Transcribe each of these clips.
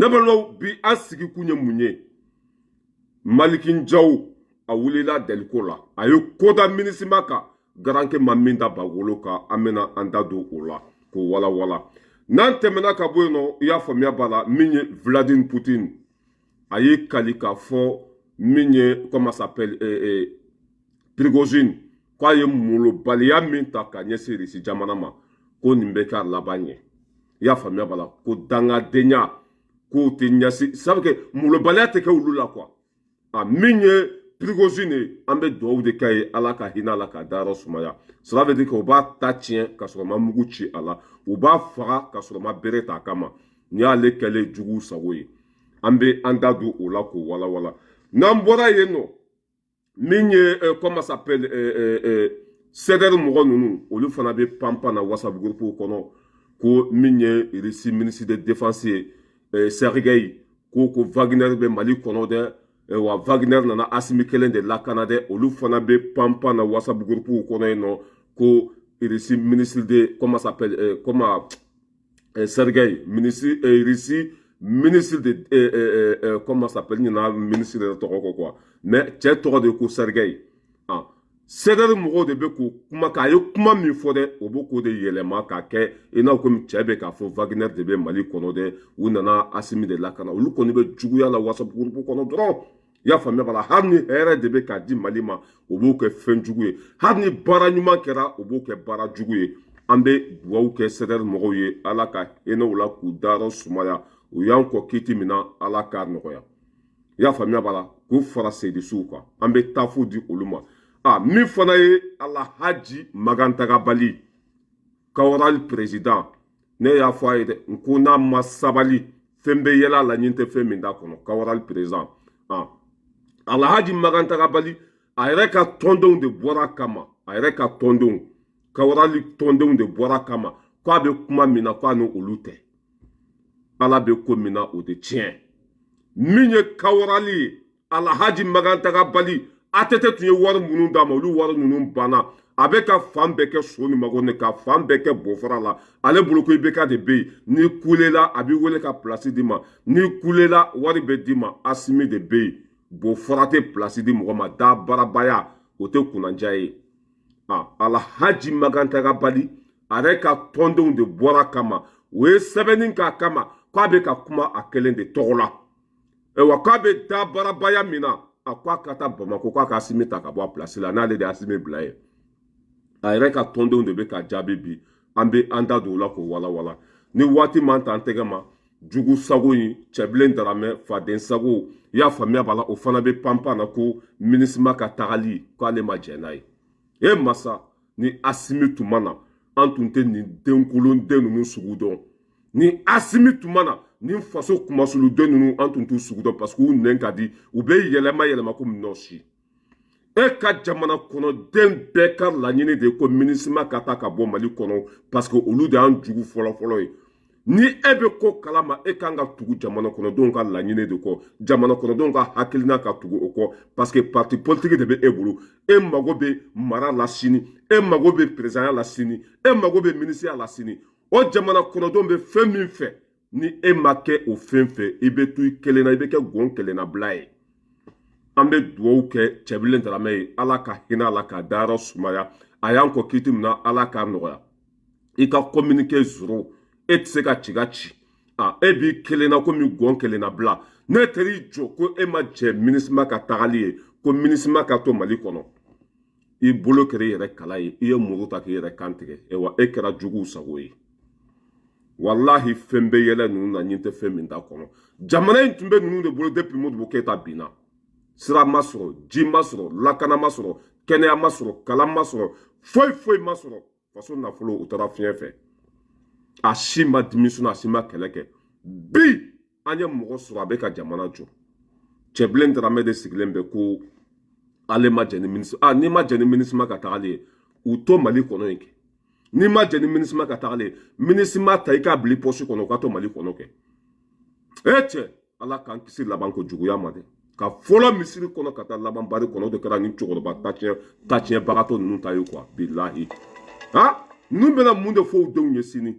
Ne balimaw, bi an sigi kun ye mun ye? Malick Diaw, a wulila daliko la, a ye ko da MINUSMA kan. Garankɛ ma min da bagolo kan, an bɛna an da don o la k'o walawala. N'an tɛmɛna ka bɔ yen nɔ, i y'a faamuya b'a la, min ye Vladimir Poutine, a ye kali k'a fɔ min ye, comment s'appelle, Prigozhin, k'a ye molobaliya min ta ka ɲɛsin Irisi jamana ma, ko nin bɛ k'a laban ye. I y'a faamuya b'a la, ko dangadenya k'o tɛ ɲɛsin sabu kɛ molobaliya tɛ kɛ olu la quoi. A min ye Prigozhin ye, an bɛ dugawu de k'a ye, Ala ka hinɛ a la k'a dayɔrɔ sumaya. Cela veut dire que u b'a ta tiɲɛ ka sɔrɔ ma mugu ci a la, u b'a faga ka sɔrɔ ma bere ta a kama. Nin y'ale kɛlen jugu sago ye. An bɛ an da don o la k'o walawala. N'an bɔra yen nɔ, min ye, comment s'appelle, CDR mɔgɔ ninnu, olu fana bɛ panpan na WhatsApp groupe kɔnɔ ko min ye Russie ministre de défense ye, Sergei, ko Wagner bɛ Mali kɔnɔ dɛ, wa Wagner nana Asimi kelen de lakana dɛ. Olu fana bɛ panpan na WhatsApp groupe kɔnɔ yen nɔ ko Russie ministre de, comment s'appelle, comment, Sergei, ministre, Russie ministre de, comment s'appelle, ɲina ministre yɛrɛ tɔgɔ kɔ quoi, mais cɛ tɔgɔ de ko Sergei. Ah, CDR mɔgɔw de bɛ k'o kuma k'a ye kuma min fɔ dɛ, o bɛ k'o de yɛlɛma k'a kɛ i n'a fɔ komi cɛ bɛ k'a fɔ Wagner de bɛ Mali kɔnɔ dɛ, u nana Asimi de lakana. Olu kɔni bɛ juguya la WhatsApp groupe kɔnɔ dɔrɔn. I y'a faamuya b'a la, hali ni hɛrɛ de bɛ k'a di Mali ma, o b'o kɛ fɛn jugu ye. Hali ni baara ɲuman kɛra, o b'o kɛ baara jugu ye. An bɛ dugawu kɛ CDR mɔgɔw ye, Ala ka hinɛ u la k'u dayɔrɔ sumaya. U y'an kɔ kiti min na, Ala k'a nɔgɔya. I y'a faamuya b'a la, k'u fara seyidisiw kan, an bɛ taafu di olu ma. A min fana ye Alahaji Magantagabali, Kawarali président, ne y'a fɔ a ye dɛ, n ko n'a ma sabali, fɛn bɛ yɛlɛ a la ɲin tɛ fɛn min t'a kɔnɔ. Kawarali président, ah, Alahaji Magantagabali, a yɛrɛ ka tɔndenw de bɔra a kama, a yɛrɛ ka tɔndenw, Kawarali tɔndenw de bɔra a kama k'a bɛ kuma min na, k'a ni olu tɛ. Ala bɛ ko min na, o tɛ tiɲɛ. Min ye Kawarali ye, Alahaji Magantagabali, ATT tun ye wari minnu d'a ma, olu wari ninnu banna. A bɛ ka fan bɛɛ kɛ so ni mago ni ka fan bɛɛ kɛ bɔfara la. Ale bolo ko IBK de bɛ yen, n'i kulela a b'i wele ka place d'i ma, n'i kulela wari bɛ d'i ma. Asimi de bɛ yen, bɔfara tɛ place di mɔgɔ ma, da barabaya o tɛ kunnandiya ye. A Alahaji Magantagabali, a yɛrɛ ka tɔndenw de bɔra kama, o ye sɛbɛnni k'a kama k'a bɛ ka kuma a kelen de tɔgɔ la. Ayiwa, k'a bɛ da barabaya min na, a ko a ka taa Bamako, k'a ka Asimi ta ka bɔ a place la, n'ale de ye Asimi bila yen. A yɛrɛ ka tɔndenw de bɛ ka jaabi bi. An bɛ an da don o la k'o walawala ni waati man t'an tɛgɛ ma. Jugu sago in, Cɛbilen Daramɛ faden sago, i y'a faamuya b'a la, o fana bɛ panpan na ko MINUSMA ka tagali, k'ale ma jɛn n'a ye. E masa, ni Asimi tun ma na, an tun tɛ nin denkolonden ninnu sugu dɔn. Ni Asimi tun ma na, ni faso kumasuluden ninnu, an tun t'u sugu dɔn, parce que u nɛn ka di, u bɛ yɛlɛma yɛlɛma komi nɔsi. E ka jamana kɔnɔden bɛɛ ka laɲini de ye ko MINUSMA ka taa ka bɔ Mali kɔnɔ, parce que olu de y'an jugu fɔlɔ-fɔlɔ ye. Ni e bɛ ko kalama, e kan ka tugu jamana kɔnɔdenw ka laɲini de kɔ, jamana kɔnɔdenw ka hakilina ka tugu o kɔ, parce que parti politique de bɛ e bolo. E mago bɛ mara la sini, e mago bɛ présidentya la sini, e mago bɛ ministère la sini. O jamana kɔnɔdenw bɛ fɛn min fɛ, ni e ma kɛ o fɛn fɛ, i bɛ to i kelen na, i bɛ kɛ gɔn kelenna bila ye. An bɛ dugawu kɛ Cɛbilen Daramɛ ye, Ala ka hinɛ a la k'a dayɔrɔ sumaya. A y'an kɔ kiti min na, Ala k'a nɔgɔya. I ka communiqué zéro, e tɛ se ka ci ka ci. A e b'i kelen na komi gɔn kelenna bila. Ne teri jɔ ko e ma jɛ MINUSMA ka tagali ye, ko MINUSMA ka to Mali kɔnɔ, i bolo kɛra i yɛrɛ kala ye, i ye muru ta k'i yɛrɛ kan tigɛ. Wa e kɛra juguw sago ye. Walahi, fɛn bɛ yɛlɛ ninnu na ɲin tɛ fɛn min t'a kɔnɔ. Jamana in tun bɛ ninnu de bolo depuis Modibo Keyita binna. Sira ma sɔrɔ, ji ma sɔrɔ, lakana ma sɔrɔ, kɛnɛya ma sɔrɔ, kalan ma sɔrɔ, foyi foyi ma sɔrɔ. Faso nafolo, u taara fiɲɛ fɛ. A si ma dimi, a si ma kɛlɛ kɛ. Bi an ye mɔgɔ sɔrɔ, a bɛ ka jamana jɔ. Cɛbilen Daramɛ de sigilen bɛ ko ale ma jɛn ni ministre. Ah, n'i ma jɛn ni MINUSMA ka tagali ye, u to Mali kɔnɔ yen kɛ. N'i ma jɛn ni MINUSMA ka tagali ye, MINUSMA ta i k'a bila i poche kɔnɔ, u ka to Mali kɔnɔ kɛ. E cɛ, Ala k'an kisi laban ko juguya ma dɛ. Ka fɔlɔ misiri kɔnɔ ka taa laban bari kɔnɔ, o de kɛra ni cɛkɔrɔba taciyɛn taciyɛnbagatɔ ninnu ta ye quoi. Bilahi, ha, ninnu bɛna mun de fɔ u denw ye sini?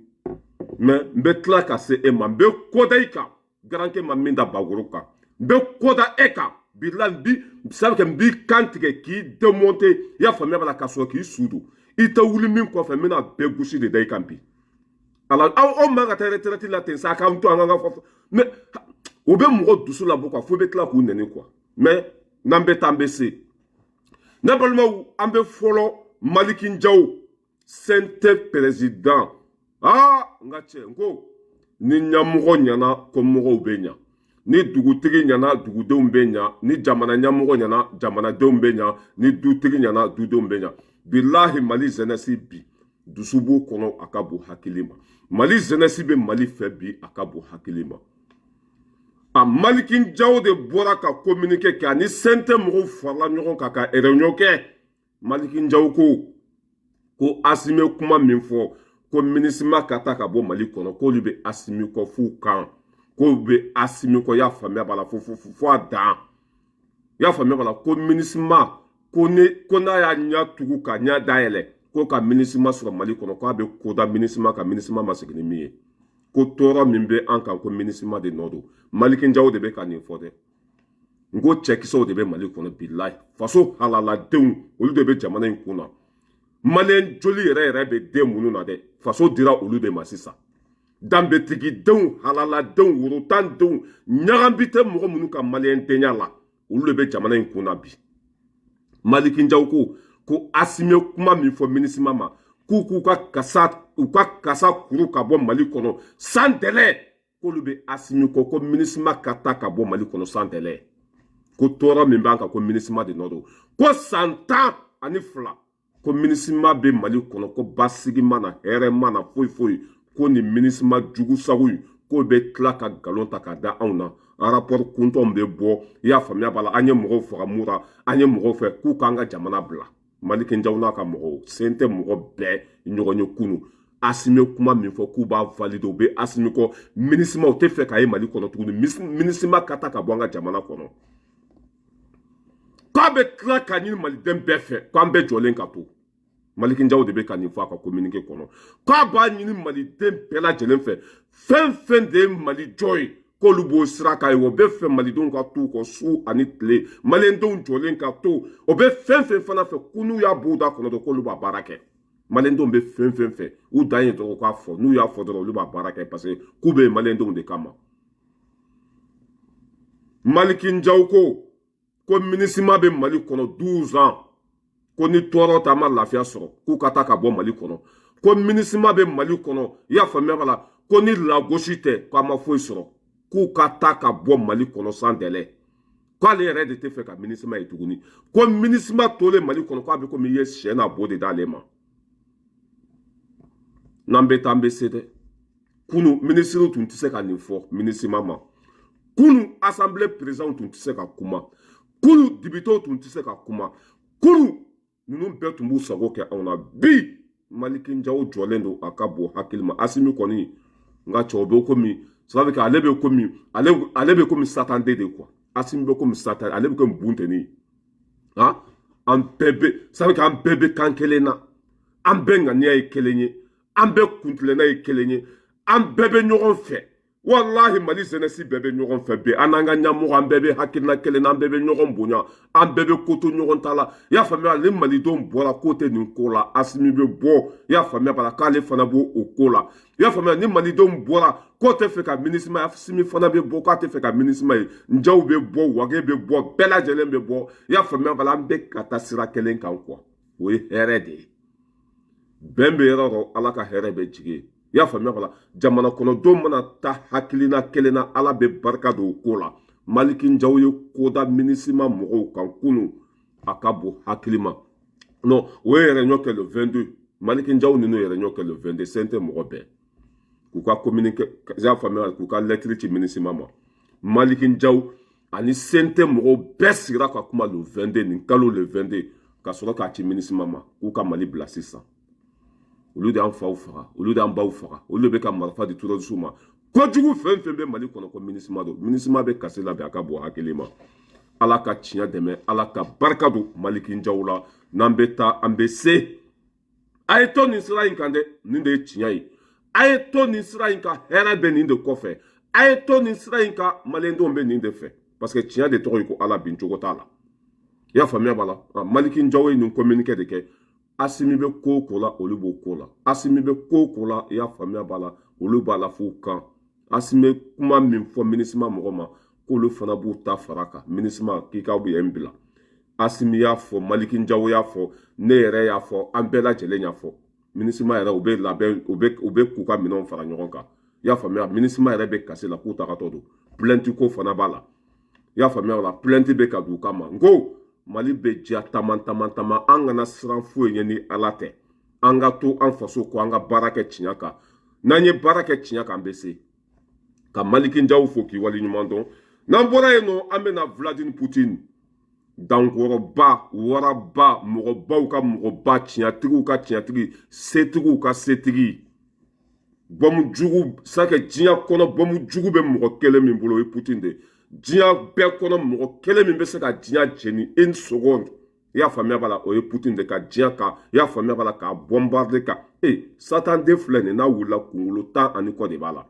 Mais n bɛ tila ka se e ma, n bɛ ko da i kan. Garankɛ ma min da Bagoro kan, n bɛ ko da e kan. Bilahi, n bi sabu kɛ n b'i kan tigɛ k'i démonter. I y'a faamuya b'a la, ka sɔrɔ k'i su don. I tɛ wuli min kɔfɛ, n bɛna bɛɛ gosi de da i kan bi. Ala, aw man ka taa retraite la ten sa, k'an to an ka fɔ. Mais o bɛ mɔgɔ dusu labɔ quoi, fo bɛ tila k'u nɛni quoi. Mais n'an bɛ taa, an bɛ se. Ne balimaw, an bɛ fɔlɔ Maliki Jaw, CNT président. Aa, n ka cɛ, n ko ni ɲɛmɔgɔ ɲɛna, ko mɔgɔw bɛ ɲa. Ni dugutigi ɲɛna, dugudenw bɛ ɲa. Ni jamana ɲɛmɔgɔ ɲɛna, jamanadenw bɛ ɲa. Ni dutigi ɲɛna, dudenw bɛ ɲa. Bilahi, Mali jeunesse bi, dusu b'u kɔnɔ, a ka bon hakili ma. Mali jeunesse bɛ Mali fɛ bi, a ka bon hakili ma. A Maliki Jaw de bɔra ka communiqué kɛ, ani CNT mɔgɔw farala ɲɔgɔn kan ka réunion kɛ. Maliki Jaw ko Asimi ye kuma min fɔ ko MINUSMA ka taa ka bɔ Mali kɔnɔ, k'olu bɛ Asimi kɔ f'u kan, k'olu bɛ Asimi kɔ. I y'a faamuya b'a la, fo fo fo a dan. I y'a faamuya b'a la, ko MINUSMA, ko ni ko n'a y'a ɲɛ tugu ka ɲɛ dayɛlɛ ko ka MINUSMA sɔrɔ Mali kɔnɔ, k'a bɛ ko da MINUSMA kan, MINUSMA ma segin ni min ye, ko tɔɔrɔ min bɛ an kan, ko MINUSMA de nɔ don. Maliki Jaw de bɛ ka nin fɔ dɛ. N ko cɛkisɛw de bɛ Mali kɔnɔ. Bilahi, faso halaladenw, olu de bɛ jamana in kun na. Maliyɛn joli yɛrɛ yɛrɛ bɛ den minnu na dɛ, faso dira olu de ma sisan. Danbetigidenw, halaladenw, worotandenw, ɲagambi tɛ mɔgɔ minnu ka maliyɛn denya la, olu de bɛ jamana in kun na bi. Maliki Jaw ko Asimi ye kuma min fɔ MINUSMA ma, k'u ka kasa, u ka kasa kuru ka bɔ Mali kɔnɔ sans délai, k'olu bɛ Asimi kɔ, ko MINUSMA ka taa ka bɔ Mali kɔnɔ sans délai, ko tɔɔrɔ min b'an kan, ko MINUSMA de nɔ don, ko san 12 ko MINUSMA bɛ Mali kɔnɔ, ko basigi ma na, hɛrɛ ma na, foyi foyi, ko nin MINUSMA jugu sago in, k'o bɛ tila ka nkalon ta k'a da anw na, rapport kuntɔn bɛ bɔ. I y'a faamuya b'a la, an ye mɔgɔw faga mura, an ye mɔgɔw fɛ k'u k'an ka jamana bila. Maliki Jaw n'a ka mɔgɔw sen tɛ mɔgɔ bɛɛ ɲɔgɔn ye kunu. Asimi ye kuma min fɔ k'u b'a valider, u bɛ Asimi kɔ. MINUSMA, u tɛ fɛ k'a ye Mali kɔnɔ tuguni. MINUSMA ka taa ka bɔ an ka jamana kɔnɔ. K'a bɛ tila ka ɲini maliden bɛɛ fɛ k'an bɛɛ jɔlen ka to. Maliki Jaw de bɛ ka nin fɔ a ka communiqué kɔnɔ, k'a b'a ɲini maliden bɛɛ lajɛlen fɛ, fɛn fɛn de ye Mali jɔ ye, k'olu b'o sira kan ye. O bɛ fɛ malidenw ka t'u kɔ su ani tile, maliyɛndenw jɔlen ka to. O bɛ fɛn fɛn fana fɛ, ko n'u y'a b'u da kɔnɔ dɔrɔn, k'olu b'a baara kɛ. Maliyɛndenw bɛ fɛn fɛn fɛ, u dan ye dɔrɔn k'a fɔ. N'u y'a fɔ dɔrɔn, olu b'a baara kɛ, parce que k'u bɛ maliyɛndenw de kama. Maliki Jaw ko MINUSMA bɛ Mali kɔnɔ 12 ans, ko ni tɔɔrɔ tɛ, an ma lafiya sɔrɔ, k'u ka taa ka bɔ Mali kɔnɔ. Ko MINUSMA bɛ Mali kɔnɔ, i y'a faamuya b'a la, ko ni lagosi tɛ, k'a ma foyi sɔrɔ, k'u ka taa ka bɔ Mali kɔnɔ sans délai, k'ale yɛrɛ de tɛ fɛ ka MINUSMA ye tuguni, ko MINUSMA tolen Mali kɔnɔ, k'a bɛ komi i ye sɛ n'a bo de d'ale ma. N'an bɛ taa, an bɛ se dɛ. Kunu, minisiriw tun tɛ se ka nin fɔ MINUSMA ma. Kunu, assemblée président tun tɛ se ka kuma. Kunu, députéw tun tɛ se ka kuma. Kunu, ninnu bɛɛ tun b'u sago kɛ anw na. Bi, Maliki Jaw jɔlen don, a ka bon hakili ma. Asimi kɔni, n ka cɛw bɛ komi, ça veut dire ale bɛ komi ale bɛ komi satan de quoi. Asimi bɛ komi satan, ale bɛ komi bunteni. Han, an bɛɛ bɛ, ça veut dire an bɛɛ bɛ kan kelen na, an bɛɛ ŋaniya ye kelen ye, an bɛɛ kuntilenna ye kelen ye, an bɛɛ bɛ ɲɔgɔn fɛ. Walahi, Mali jeunesse bɛɛ bɛ ɲɔgɔn fɛ bi. An n'an ka ɲɛmɔgɔ, an bɛɛ bɛ hakilina kelen na, an bɛɛ bɛ ɲɔgɔn bonya, an bɛɛ bɛ ko to ɲɔgɔn ta la. I y'a faamuya, ni malidenw bɔra k'o tɛ nin ko la, Asimi bɛ bɔ. I y'a faamuya b'a la, k'ale fana b'o o ko la. I y'a faamuya, ni malidenw bɔra k'o tɛ fɛ ka MINUSMA, Asimi fana bɛ bɔ k'a tɛ fɛ ka MINUSMA ye. Njaw bɛ bɔ, Wage bɛ bɔ, bɛɛ lajɛlen bɛ bɔ. I y'a faamuya b'a la, an bɛ ka taa sira kelen kan quoi. O ye hɛrɛ de ye. Bɛn bɛ yɔrɔ o yɔrɔ, Ala ka hɛrɛ bɛ jigin. I y'a faamuya b'a la, jamana kɔnɔdenw mana taa hakilina kelen na, Ala bɛ barika don o ko la. Maliki Jaw ye koda MINUSMA mɔgɔw kan kunu, a ka bon hakili ma. Non, o ye réunion kɛ le 22. Maliki Jaw ninnu ye réunion kɛ le 22, CNT mɔgɔ bɛɛ k'u ka communiqué, i y'a faamuya, k'u ka lettre ci MINUSMA ma. Maliki Jaw ani CNT mɔgɔw bɛɛ sigira ka kuma le 22, nin kalo le 22, ka sɔrɔ k'a ci MINUSMA ma k'u ka Mali bila sisan. Olu de y'an faw faga, olu de y'an baw faga, olu de bɛ ka marifa di terroriste ma. Kojugu fɛn fɛn bɛ Mali kɔnɔ, ko MINUSMA don. MINUSMA bɛ kasi la bi, a ka bon hakili ma. Ala ka tiɲɛ dɛmɛ, Ala ka barika don Maliki Jaw la. N'an bɛ taa, an bɛ se. A ye to nin sira in kan dɛ, nin de ye tiɲɛ ye. A ye to nin sira in kan, hɛrɛ bɛ nin de kɔfɛ. A ye to nin sira in kan, maliyɛndenw bɛ nin de fɛ, parce que tiɲɛ de tɔgɔ ye ko Ala, bin cogo t'a la. I y'a faamuya b'a la. Maliki Jawo ye nin communiqué de kɛ. Asimi bɛ ko o ko la, olu b'o ko la. Asimi bɛ ko o ko la, i y'a faamuya b'a la, olu b'a la f'u kan. Asimi bɛ kuma min fɔ MINUSMA mɔgɔ ma, k'olu fana b'u ta fara kan. MINUSMA k'i ka yen bila. Asimi y'a fɔ, Maliki Jawo y'a fɔ, ne yɛrɛ y'a fɔ, an bɛɛ lajɛlen y'a fɔ. MINUSMA yɛrɛ, u bɛ labɛn, u bɛ k'u ka minɛnw fara ɲɔgɔn kan. I y'a faamuya, MINUSMA yɛrɛ bɛ kasi la k'u tagatɔ don. Plainte ko fana b'a la, i y'a faamuya o la, plainte bɛ ka d'u kama. N ko Mali bɛ diya taman taman taman. An kana siran foyi ɲɛ ni Ala tɛ. An ka to an faso kɔ, an ka baara kɛ tiɲɛ kan. N'an ye baara kɛ tiɲɛ kan, an bɛ se ka Maliki Jaw fo k'i waleɲuman dɔn. N'an bɔra yen nɔ, an bɛna Vladimir Poutine, dankɔrɔba, waraba, mɔgɔbaw ka mɔgɔba, tiɲɛtigiw ka tiɲɛtigi, setigiw ka setigi, bɔmu jugu sakɛ. Diɲɛ kɔnɔ, bɔmu jugu bɛ mɔgɔ kelen min bolo, o ye Putin de. Diɲɛ bɛɛ kɔnɔ, mɔgɔ kelen min bɛ se ka diɲɛ jeni une seconde, i y'a faamuya b'a la, o ye Putin de. Ka diɲɛ ka, i y'a faamuya b'a la, k'a bombarder ka e Satan den filɛ nin. N'a wulila, kunkolo 10 ani kɔ de b'a la.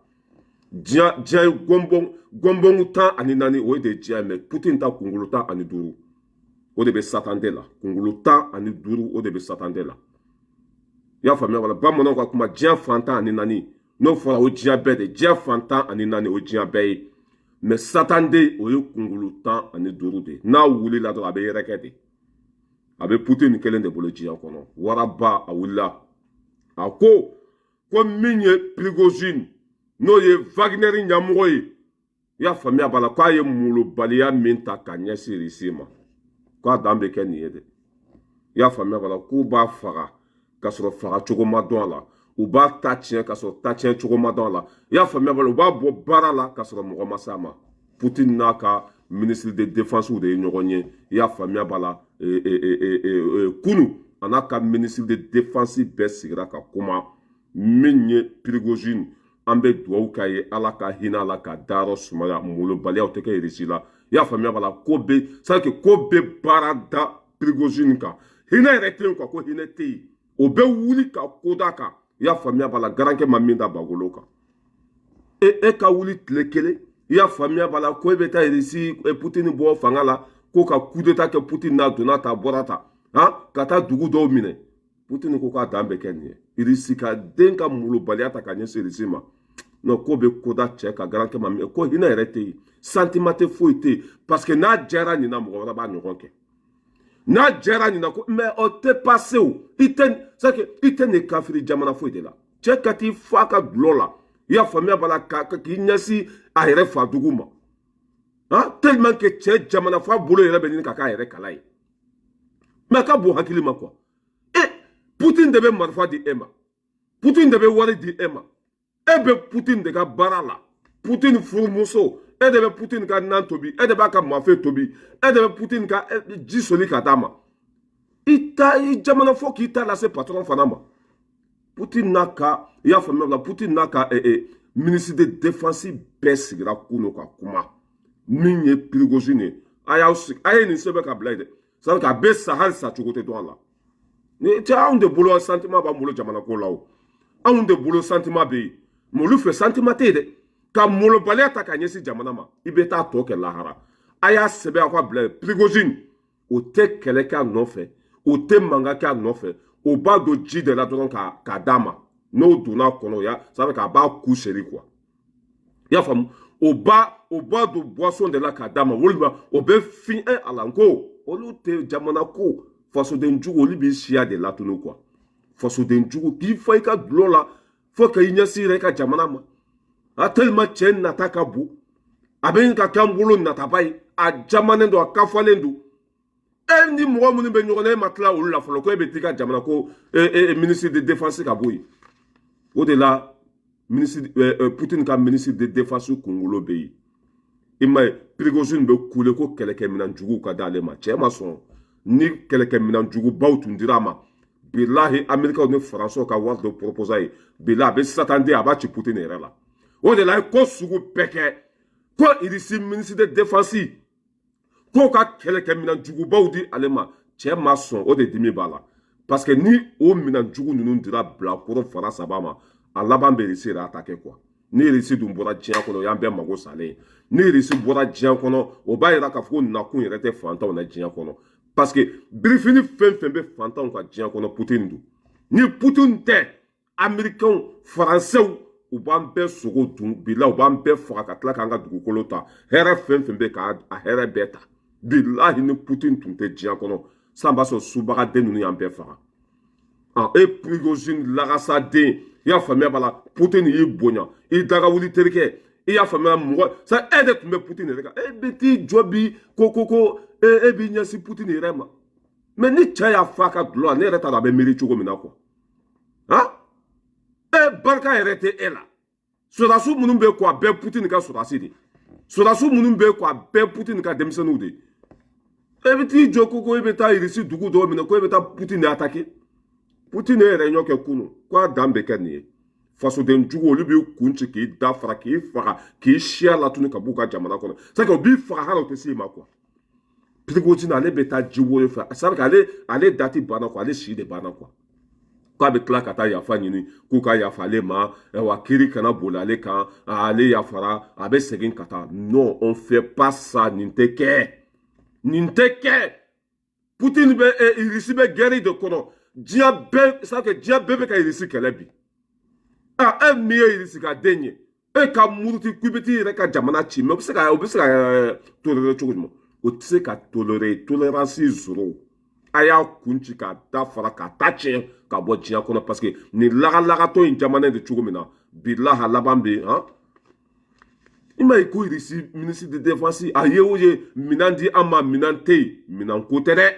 Diɲɛ ye gɔnbɔn gɔnbɔn 14, o de ye diɲɛ. Mais Putin ta, kunkolo 15, o de bɛ Satan den la. Kunkolo 15, o de bɛ Satan den la. I y'a faamuya wala? Bamananw ka kuma, diɲɛ fan 14, n'o fɔra, o diɲɛ bɛɛ de. Diɲɛ fan 14, o diɲɛ bɛɛ ye. Mais Satan den, o ye kunkolo 15 de ye. N'a wulila dɔrɔn, a bɛ yɛrɛkɛ de. A bɛ Putin kelen de bolo diɲɛ kɔnɔ. Waraba, a wulila, a ko ko min ye Prigozine, n'o ye Wagner ɲɛmɔgɔ ye, i y'a faamuya b'a la, k'a ye molobaliya min ta ka ɲɛsin Irisi ma, k'a dan bɛ kɛ nin ye dɛ. I y'a faamuya b'a la, k'u b'a faga k'a sɔrɔ faga cogo ma dɔn a la, u b'a ta tiɲɛ k'a sɔrɔ ta tiɲɛ cogo ma dɔn a la. I y'a faamuya b'a la, u b'a bɔ baara la k'a sɔrɔ mɔgɔ ma s'a ma. Poutine n'a ka ministre de défense de ye ɲɔgɔn ye, i y'a faamuya b'a la, kunu. A n'a ka ministre de défense bɛɛ sigira ka kuma. Min ye Prigozine, an bɛ dugawu k'a ye, Ala ka hinɛ a la, ka dayɔrɔ sumaya. Molobaliyaw tɛ kɛ Irisi la. I y'a faamuya b'a la, ko bɛ c'est que ko bɛ baara da Prigozine kan. Hinɛ yɛrɛ tɛ yen quoi, ko hinɛ tɛ yen. O bɛ wuli ka ko da kan. I y'a faamuya b'a la, garankɛ ma min da bagolo kan, e ka wuli tile kelen, i y'a faamuya b'a la, ko e bɛ taa Irisi Putini bɔ fanga la, ko ka coup d'état kɛ Putini n'a donna ta bɔra ta han, ka taa dugu dɔw minɛ. Putini ko k'a dan bɛ kɛ nin ye. Irisi ka den ka molobaliya ta ka ɲɛsin Irisi ma, non, ko bɛ koda cɛ ka garankɛ ma min ko hinɛ yɛrɛ tɛ yen, sentiment tɛ, foyi tɛ yen, parce que n'a diyara nin na, mɔgɔ wɛrɛ b'a ɲɔgɔn kɛ. N'a diyara nin na ko, mais o tɛ passé o. I tɛ, c'est que i tɛ nin kafiri jamana foyi de la. Cɛ ka t'i fa ka dulɔ la, i y'a faamuya b'a la, ka k'i ɲɛsin a yɛrɛ fa dugu ma han, tellement que cɛ jamana fa bolo yɛrɛ bɛ ɲini ka k'a yɛrɛ kala ye. Mais a ka bon hakili ma quoi. E Putin de bɛ marifa di e ma, Putin de bɛ wari di e ma, e bɛ Putin de ka baara la, Putin furumuso, e de bɛ Putin ka nan tobi, e de b'a ka mafe tobi, e de bɛ Putin ka ji soli ka d'a ma. I ta i jamana fo k'i ta lase patron fana ma. Putin n'a ka, i y'a faamuya la, Putin n'a ka ministre de défense bɛɛ sigira kunu ka kuma. Min ye Prigozine ye, a y'aw sigi, a ye nin sɛbɛn ka bila yen dɛ. C'est à dire a bɛ sa, hali sa cogo tɛ dɔn a la. Ni cɛ, anw de bolo sentiment b'an bolo jamana ko la o. Anw de bolo sentiment bɛ yen, mais olu fɛ sentiment tɛ yen dɛ. Ka molobaliya ta ka ɲɛsin jamana ma, i bɛ taa tɔ kɛ lahara. A y'a sɛbɛn aw ka bila yen. Prigozine, o tɛ kɛlɛ kɛ a nɔfɛ, o tɛ mankan kɛ a nɔfɛ, o b'a don ji de la dɔrɔn k'a d'a ma. N'o donna a kɔnɔ, ya ça veut k'a b'a ku seri quoi. I y'a faamu, o b'a don boisson de la k'a d'a ma, walima o bɛ fin a la. N ko olu tɛ jamana ko fasoden jugu, olu b'i siya de latunu quoi. Fasoden jugu k'i fa i ka dulɔ la fo ka i ɲɛsin yɛrɛ i ka jamana ma. A tellement cɛ nata ka bon, a bɛ ka kɛ an bolo nataba ye. A jamanen don, a kafalen don. E ni mɔgɔ minnu bɛ ɲɔgɔn na, e ma tila olu la fɔlɔ, ko e bɛ t'i ka jamana ko ministre de défense ka bɔ yen. O de la, ministre Poutine ka ministre de défense kunkolo bɛ yen. I ma ye, Prigozine bɛ kule ko kɛlɛkɛminɛn juguw ka d'ale ma. Cɛ ma sɔn. Ni kɛlɛkɛminɛn jugubaw tun dira a ma, bilahi, Américains ni Faransiw ka wari dɔ proposer ye, bilahi, a bɛ Satan den, a b'a ci Poutine yɛrɛ la. O de la, a ye ko sugu bɛɛ kɛ ko Irisi ministre de défense k'o ka kɛlɛkɛminɛn jugubaw di ale ma. Cɛ ma sɔn. O de dimi b'a la, parce que ni o minɛn jugu ninnu dira bilakoro fara saba ma, a laban bɛ Irisi yɛrɛ attaquer quoi. Ni Irisi dun bɔra diɲɛ kɔnɔ, o y'an bɛɛ mago salen ye. Ni Irisi bɔra diɲɛ kɔnɔ, o b'a yira k'a fɔ ko nakun yɛrɛ tɛ fantanw na diɲɛ kɔnɔ, parce que birifini fɛn fɛn bɛ fantanw ka diɲɛ kɔnɔ, Putin don. Ni Putin tɛ, Américains, Faransɛw, u b'an bɛɛ sogo dun bila, u b'an bɛɛ faga ka tila k'an ka dugukolo ta, hɛrɛ fɛn fɛn bɛ k'a hɛrɛ bɛɛ ta. Bilahi, ni Putin tun tɛ diɲɛ kɔnɔ san, b'a sɔrɔ subagaden ninnu y'an bɛɛ faga. E Prigozhin lagasaden, i y'a faamuya b'a la, Putin y'i bonya, i daga wuli terikɛ, i y'a faamuya, mɔgɔ sa e de tun bɛ Putin yɛrɛ kan. E bɛ t'i jɔ bi ko e b'i ɲɛsin Putin yɛrɛ ma. Mais ni cɛ y'a fa ka dulɔ la, ne yɛrɛ t'a dɔn a bɛ miiri cogo min na quoi. Han, e barika yɛrɛ tɛ e la. Sɔrɔdasiw minnu bɛ ko a bɛɛ Putin ka sɔrɔdasi de, sɔrɔdasiw minnu bɛ ko a bɛɛ Putin ka denmisɛnninw de. E bɛ t'i jɔ ko e bɛ taa Irisi dugu dɔw minɛ, ko e bɛ taa Putin de attaquer. Putin yɛrɛ ɲɔ kɛ kunun ko a dan bɛ kɛ nin ye. Fasoden jugu, olu b'i kun ci k'i da fara, k'i faga, k'i siya latunu ka b'u ka jamana kɔnɔ. C'est que u b'i faga hali o tɛ s'i ma quoi. Prigozhin, ale bɛ taa ji woyo fɛ, c'est que ale dati banna quoi, ale si de banna quoi. K'a bɛ tila ka taa yafa ɲini, k'u ka yafa ale ma wa, kiiri kana boli ale kan, ale yafara, a bɛ segin ka taa. Non, on fait pas ça. Nin tɛ kɛ, nin tɛ kɛ. Putin bɛ, Irisi bɛ guerre de kɔnɔ. Diɲɛ bɛɛ, c'est que diɲɛ bɛɛ bɛ ka Irisi kɛlɛ bi. Ah, e min ye Irisi ka den ye, e ka muruti k'i bɛ t'i yɛrɛ ka jamana ci, mais o bɛ se ka tolérer cogo jumɛn? O tɛ se ka tolérer, tolérance zéro. A y'a kun ci k'a da fara, k'a ta tiɲɛ ka bɔ diɲɛ kɔnɔ, parce que nin lagalagatɔ in jamana de cogo min na, bilaha laban bɛ yen. Han, i m'a ye ko Irisi ministre de défense a ye o ye minɛn di an ma, minɛn tɛ yen, minɛn ko tɛ dɛ.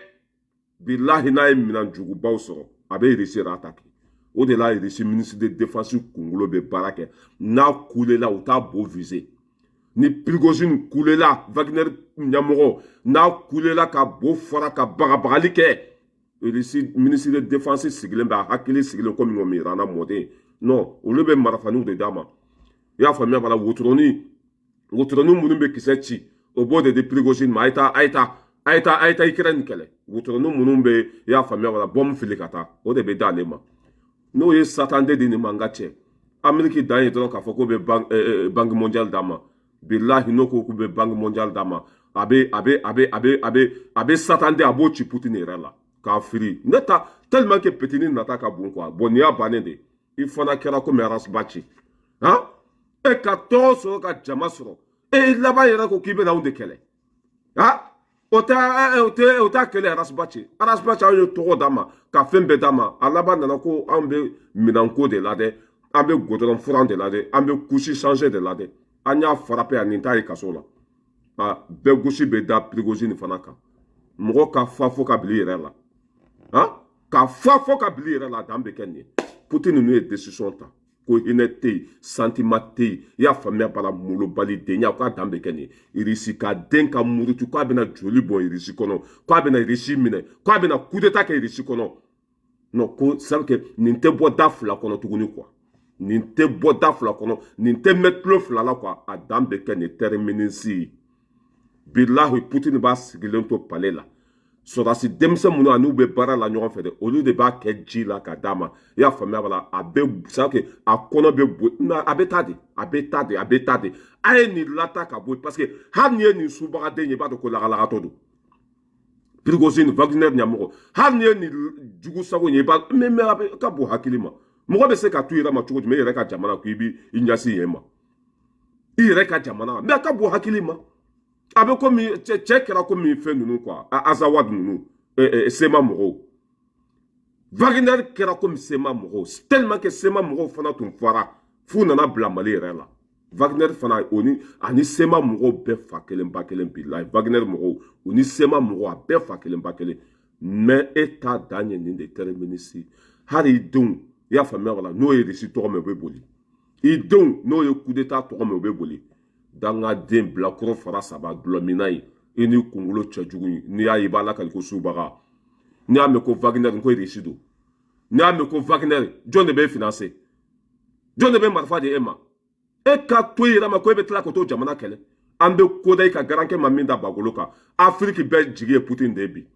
Bilahi, n'a ye minɛn jugubaw sɔrɔ, a bɛ Irisi yɛrɛ attaquer. O de la Irisi ministre de défense kunkolo bɛ baara kɛ. N'a kulela, u t'a bo viser. Ni Prigozhin kulela, Wagner ɲɛmɔgɔ, n'a kulela ka bo fara ka bagabagali kɛ, Irisi ministre de défense sigilen bɛ, a hakili sigilen komi ŋɔmi irana mɔden. Non, olu bɛ marafaniw de d'a ma, i y'a faamuya b'a la. Wotoroni, wotoroni minnu bɛ kisɛ ci, o b'o de di Prigozhin ma: a ye taa, a ye taa, a ye taa, a ye taa Ukraine kɛlɛ. Wotoroni minnu bɛ, i y'a faamuya b'a la, bɔmu fili ka taa, o de bɛ d'ale ma. N'o ye satan de di nin ma, n ka cɛ, Ameriki dan ye dɔrɔn k'a fɔ k'o bɛ Banque mondiale d'a ma. Bilahi, n'o ko k'u bɛ Banque mondiale d'a ma, a bɛ a bɛ a bɛ a bɛ a bɛ a bɛ satan de, a b'o ci Putin yɛrɛ la k'a firi. Ne ta tellement que petini nata ka bon quoi. Bon, nin y'a bannen de, i fana kɛra komi arasbaci. Han, e ka tɔgɔ sɔrɔ ka jama sɔrɔ, e laban yɛrɛ ko k'i bɛna anw de kɛlɛ. Han, o tɛ o tɛ o t'a kɛlɛ. Arasbaci, arasbaci, anw ye tɔgɔ d'a ma ka fɛn bɛɛ d'a ma, a laban nana ko anw bɛ minɛnko de la dɛ, an bɛ goudron furan de la dɛ, an bɛ couche changer de la dɛ. An y'a frappé, a nin t'a ye kaso la. A bɛɛ gosi bɛ da Prigozhin fana kan. Mɔgɔ ka fa fo ka bila i yɛrɛ la, han, ka fa fo ka bila i yɛrɛ la, dan bɛ kɛ nin ye. Putin ninnu ye décision ta ko hinɛ tɛ yen, sentiment tɛ yen, i y'a faamuya bala, molobali denya, k'a dan bɛ kɛ nin ye. Irisi ka den ka muruti k'a bɛna joli bɔn Irisi kɔnɔ, k'a bɛna Irisi minɛ, k'a bɛna coup d'état kɛ Irisi kɔnɔ. Non, ko c'est que nin tɛ bɔ da fila kɔnɔ tuguni quoi, nin tɛ bɔ da fila kɔnɔ, nin tɛ mɛn tulo fila la quoi. A dan bɛ kɛ nin terminus ye. Bilahi, Putin b'a sigilen to palais la, sɔrɔdasi denmisɛn minnu a n'u bɛ baara la ɲɔgɔn fɛ dɛ, olu de b'a kɛ ji la ka d'a ma, i y'a faamuya b'a la. A bɛ c'est que a kɔnɔ bɛ bo, a bɛ taa de, a bɛ taa de, a bɛ taa de. A ye nin lata ka bɔ yen, parce que hali ni ye nin subagaden ye, i b'a dɔn ko lagalagatɔ don. Prigozhin, Wagner ɲɛmɔgɔ, hali ni ye nin jugu sago ye, i b'a mais a bɛ ka bon hakili ma. Mɔgɔ bɛ se ka to i yɛrɛ ma cogo jumɛn, e yɛrɛ ka jamana ko i b'i ɲɛsin yen ma, i yɛrɛ ka jamana? Mais a ka bon hakili ma. A bɛ komi cɛ kɛra komi fɛn ninnu quoi, Azawad ninnu, CMA mɔgɔw. Wagner kɛra komi CMA mɔgɔw, tellement que CMA mɔgɔw fana tun fara f'u nana bila Mali yɛrɛ la. Wagner fana, o ni ani CMA mɔgɔw bɛɛ fa kelen ba kelen. Bilahi, Wagner mɔgɔw, u ni CMA mɔgɔw, a bɛɛ fa kelen ba kelen. Mais e ta dan ye nin de, terminus. Hali i denw, i y'a faamuya wala, n'o ye Irisi tɔgɔ mɛn, u bɛ boli. I denw, n'o ye coup d'état tɔgɔ mɛn, u bɛ boli. Dangaden bilakoro fara saba dulɔminna ye, i ni kunkolo cɛjugu ye. N'i y'a ye, i b'a lakali ko subaga. N'i y'a mɛn ko Wagner, ko Irisi don. N'i y'a mɛn ko Wagner, jɔn de bɛ financer? Jɔn de bɛ marifa di e ma? E ka to i yɛrɛ ma ko e bɛ tila ka t'o jamana kɛlɛ. An bɛ koda i ka garankɛ ma min da bagolo kan. Afiriki bɛɛ jigi ye Putin de ye bi,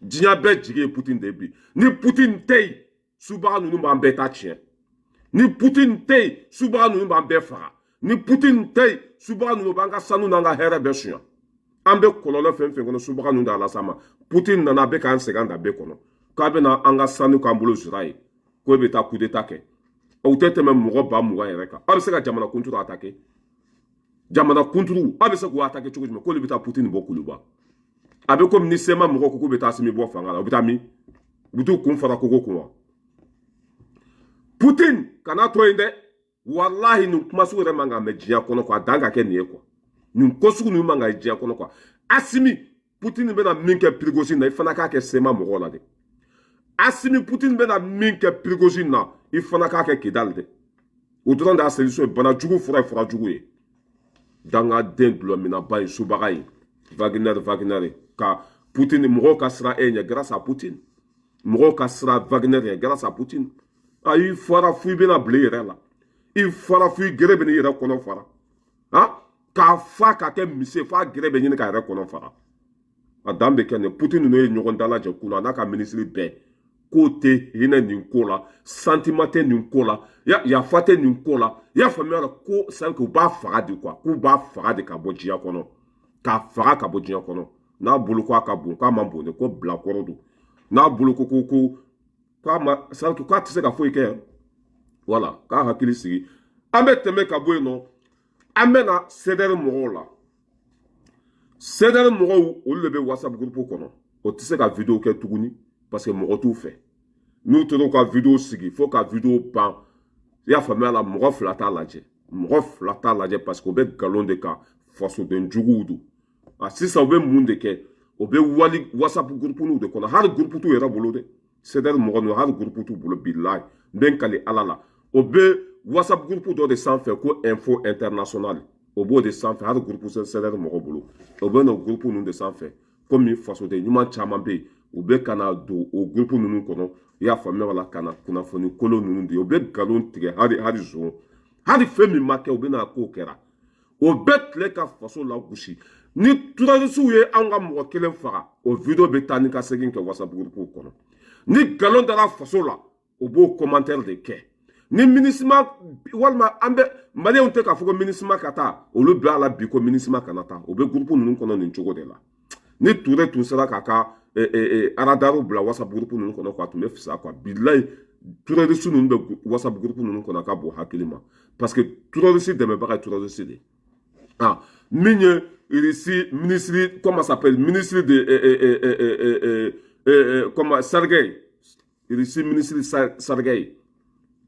diɲɛ bɛɛ jigi ye Putin de ye bi. Ni Putin tɛ yen, subaga ninnu b'an bɛɛ ta tiɲɛ. Ni Putin tɛ yen, subaga ninnu b'an bɛɛ faga. Ni Putin tɛ yen, subaga ninnu b'an ka sanu n'an ka hɛrɛ bɛɛ suɲɛ. An bɛ kɔlɔlɔ fɛn fɛn kɔnɔ, subaga ninnu de y'a las'an ma. Putin nana, a bɛ k'an sɛgɛn danbe kɔnɔ, k'a bɛna an ka sanu k'an bolo zira ye, ko e bɛ taa coup d'état kɛ. O tɛ tɛmɛ mɔgɔ 20 000 yɛrɛ kan. Aw bɛ se ka jamana kunturu attaquer? Jamana kunturu, aw bɛ se k'o attaquer cogo jumɛn k'olu bɛ taa Putin bɔ kuluba? A bɛ komi ni CMA mɔgɔw ko k'u bɛ taa Asimi bɔ fanga la, u bɛ taa min? U bɛ t'u kun fara kogo kun wa? Putin kana to yen dɛ. Walahi, nin kuma sugu yɛrɛ man ka mɛn diɲɛ kɔnɔ quoi. A dan ka kɛ nin ye quoi. Nin ko sugu ninnu man ka ye diɲɛ kɔnɔ quoi. Asimi, Putin bɛna min kɛ Prigozhin na, i fana k'a kɛ CMA mɔgɔw la dɛ. Asimi, Putin bɛna min kɛ Prigozhin na, i fana k'a kɛ Kidali dɛ. O dɔrɔn de y'a solution ye. Bana jugu fura ye fura jugu ye. Dangaden dulɔminaba in, subaga in, Wagner, Wagner ka Putin, mɔgɔw ka siran e ɲɛ grâce à Putin. Mɔgɔw ka siran Wagner ɲɛ grâce à Putin. A i fara fo i bɛna bila i yɛrɛ la, i fara fo i gere bɛ n'i yɛrɛ kɔnɔ fara. Han, k'a fa k'a kɛ misi ye f'a gere bɛ ɲini k'a yɛrɛ kɔnɔ fara. A dan bɛ kɛ nin. Putin ninnu ye ɲɔgɔn dalajɛ kunun, a n'a ka minisiri bɛɛ, k'o tɛ hinɛ nin ko la, sentiment tɛ nin ko la, yafa tɛ nin ko la. I y'a faamuya la ko c'est u b'a faga de quoi, k'u b'a faga de ka bɔ diɲɛ kɔnɔ, k'a faga ka bɔ diɲɛ kɔnɔ. N'a bolo ko a ka bon, k'a ma bon dɛ, ko bilakɔrɔ don. N'a bolo ko k'a ma, c'est k'a tɛ se ka foyi kɛ. Voilà, k'a hakili sigi. An bɛ tɛmɛ ka bɔ yen nɔ, an bɛ na CDR mɔgɔw la. CDR mɔgɔw, olu de bɛ WhatsApp groupe kɔnɔ. O tɛ se ka vidéo kɛ tuguni parce que mɔgɔ t'u fɛ. N'u tora ka vidéo sigi fo ka vidéo ban, i y'a faamuya la, mɔgɔ fila t'a lajɛ, mɔgɔ fila t'a lajɛ, parce que o bɛ nkalon de kan, fasoden juguw don. A sisan, u bɛ mun de kɛ? O bɛ wali WhatsApp groupe de kɔnɔ. Hali groupe t'u yɛrɛ bolo dɛ. CDR mɔgɔ ninnu, hali groupe t'u bolo. Bilahi, n bɛ n kali Ala la, o bɛ WhatsApp groupe dɔ de sanfɛ ko Info International, o b'o de sanfɛ. Hali groupe CDR mɔgɔ bolo, o bɛ n'o groupe ninnu de sanfɛ. Komi fasoden ɲuman caman bɛ yen, u bɛ ka na don o groupe ninnu kɔnɔ, i y'a faamuya la, ka na kunnafoni kolon ninnu di. U bɛ nkalon tigɛ, hali zon, hali fɛn min ma kɛ, u bɛ na k'o kɛra. O bɛɛ tile ka faso lagosi. Ni terroristew ye anw ka mɔgɔ kelen faga, o vidéo bɛ taa ni ka segin kɛ WhatsApp groupe kɔnɔ. Ni nkalon dara faso la, o b'o commentaire de kɛ. Ni MINUSMA, walima an bɛ maliyɛnw tɛ k'a fɔ ko MINUSMA ka taa, olu bila a la bi ko MINUSMA kana taa. O bɛ groupe ninnu kɔnɔ nin cogo de la. Ni Ture tun sera k'a ka radar bila WhatsApp groupe ninnu kɔnɔ quoi, a tun bɛ fisaya quoi. Bilayi, terroriste ninnu bɛ WhatsApp groupe ninnu kɔnɔ, a ka bon hakili ma, parce que terroriste dɛmɛbaga ye terroriste de ye. Ah, min ye Russie ministre, comment s'appelle, ministre de comment, Sergei, Russie ministre Sergei,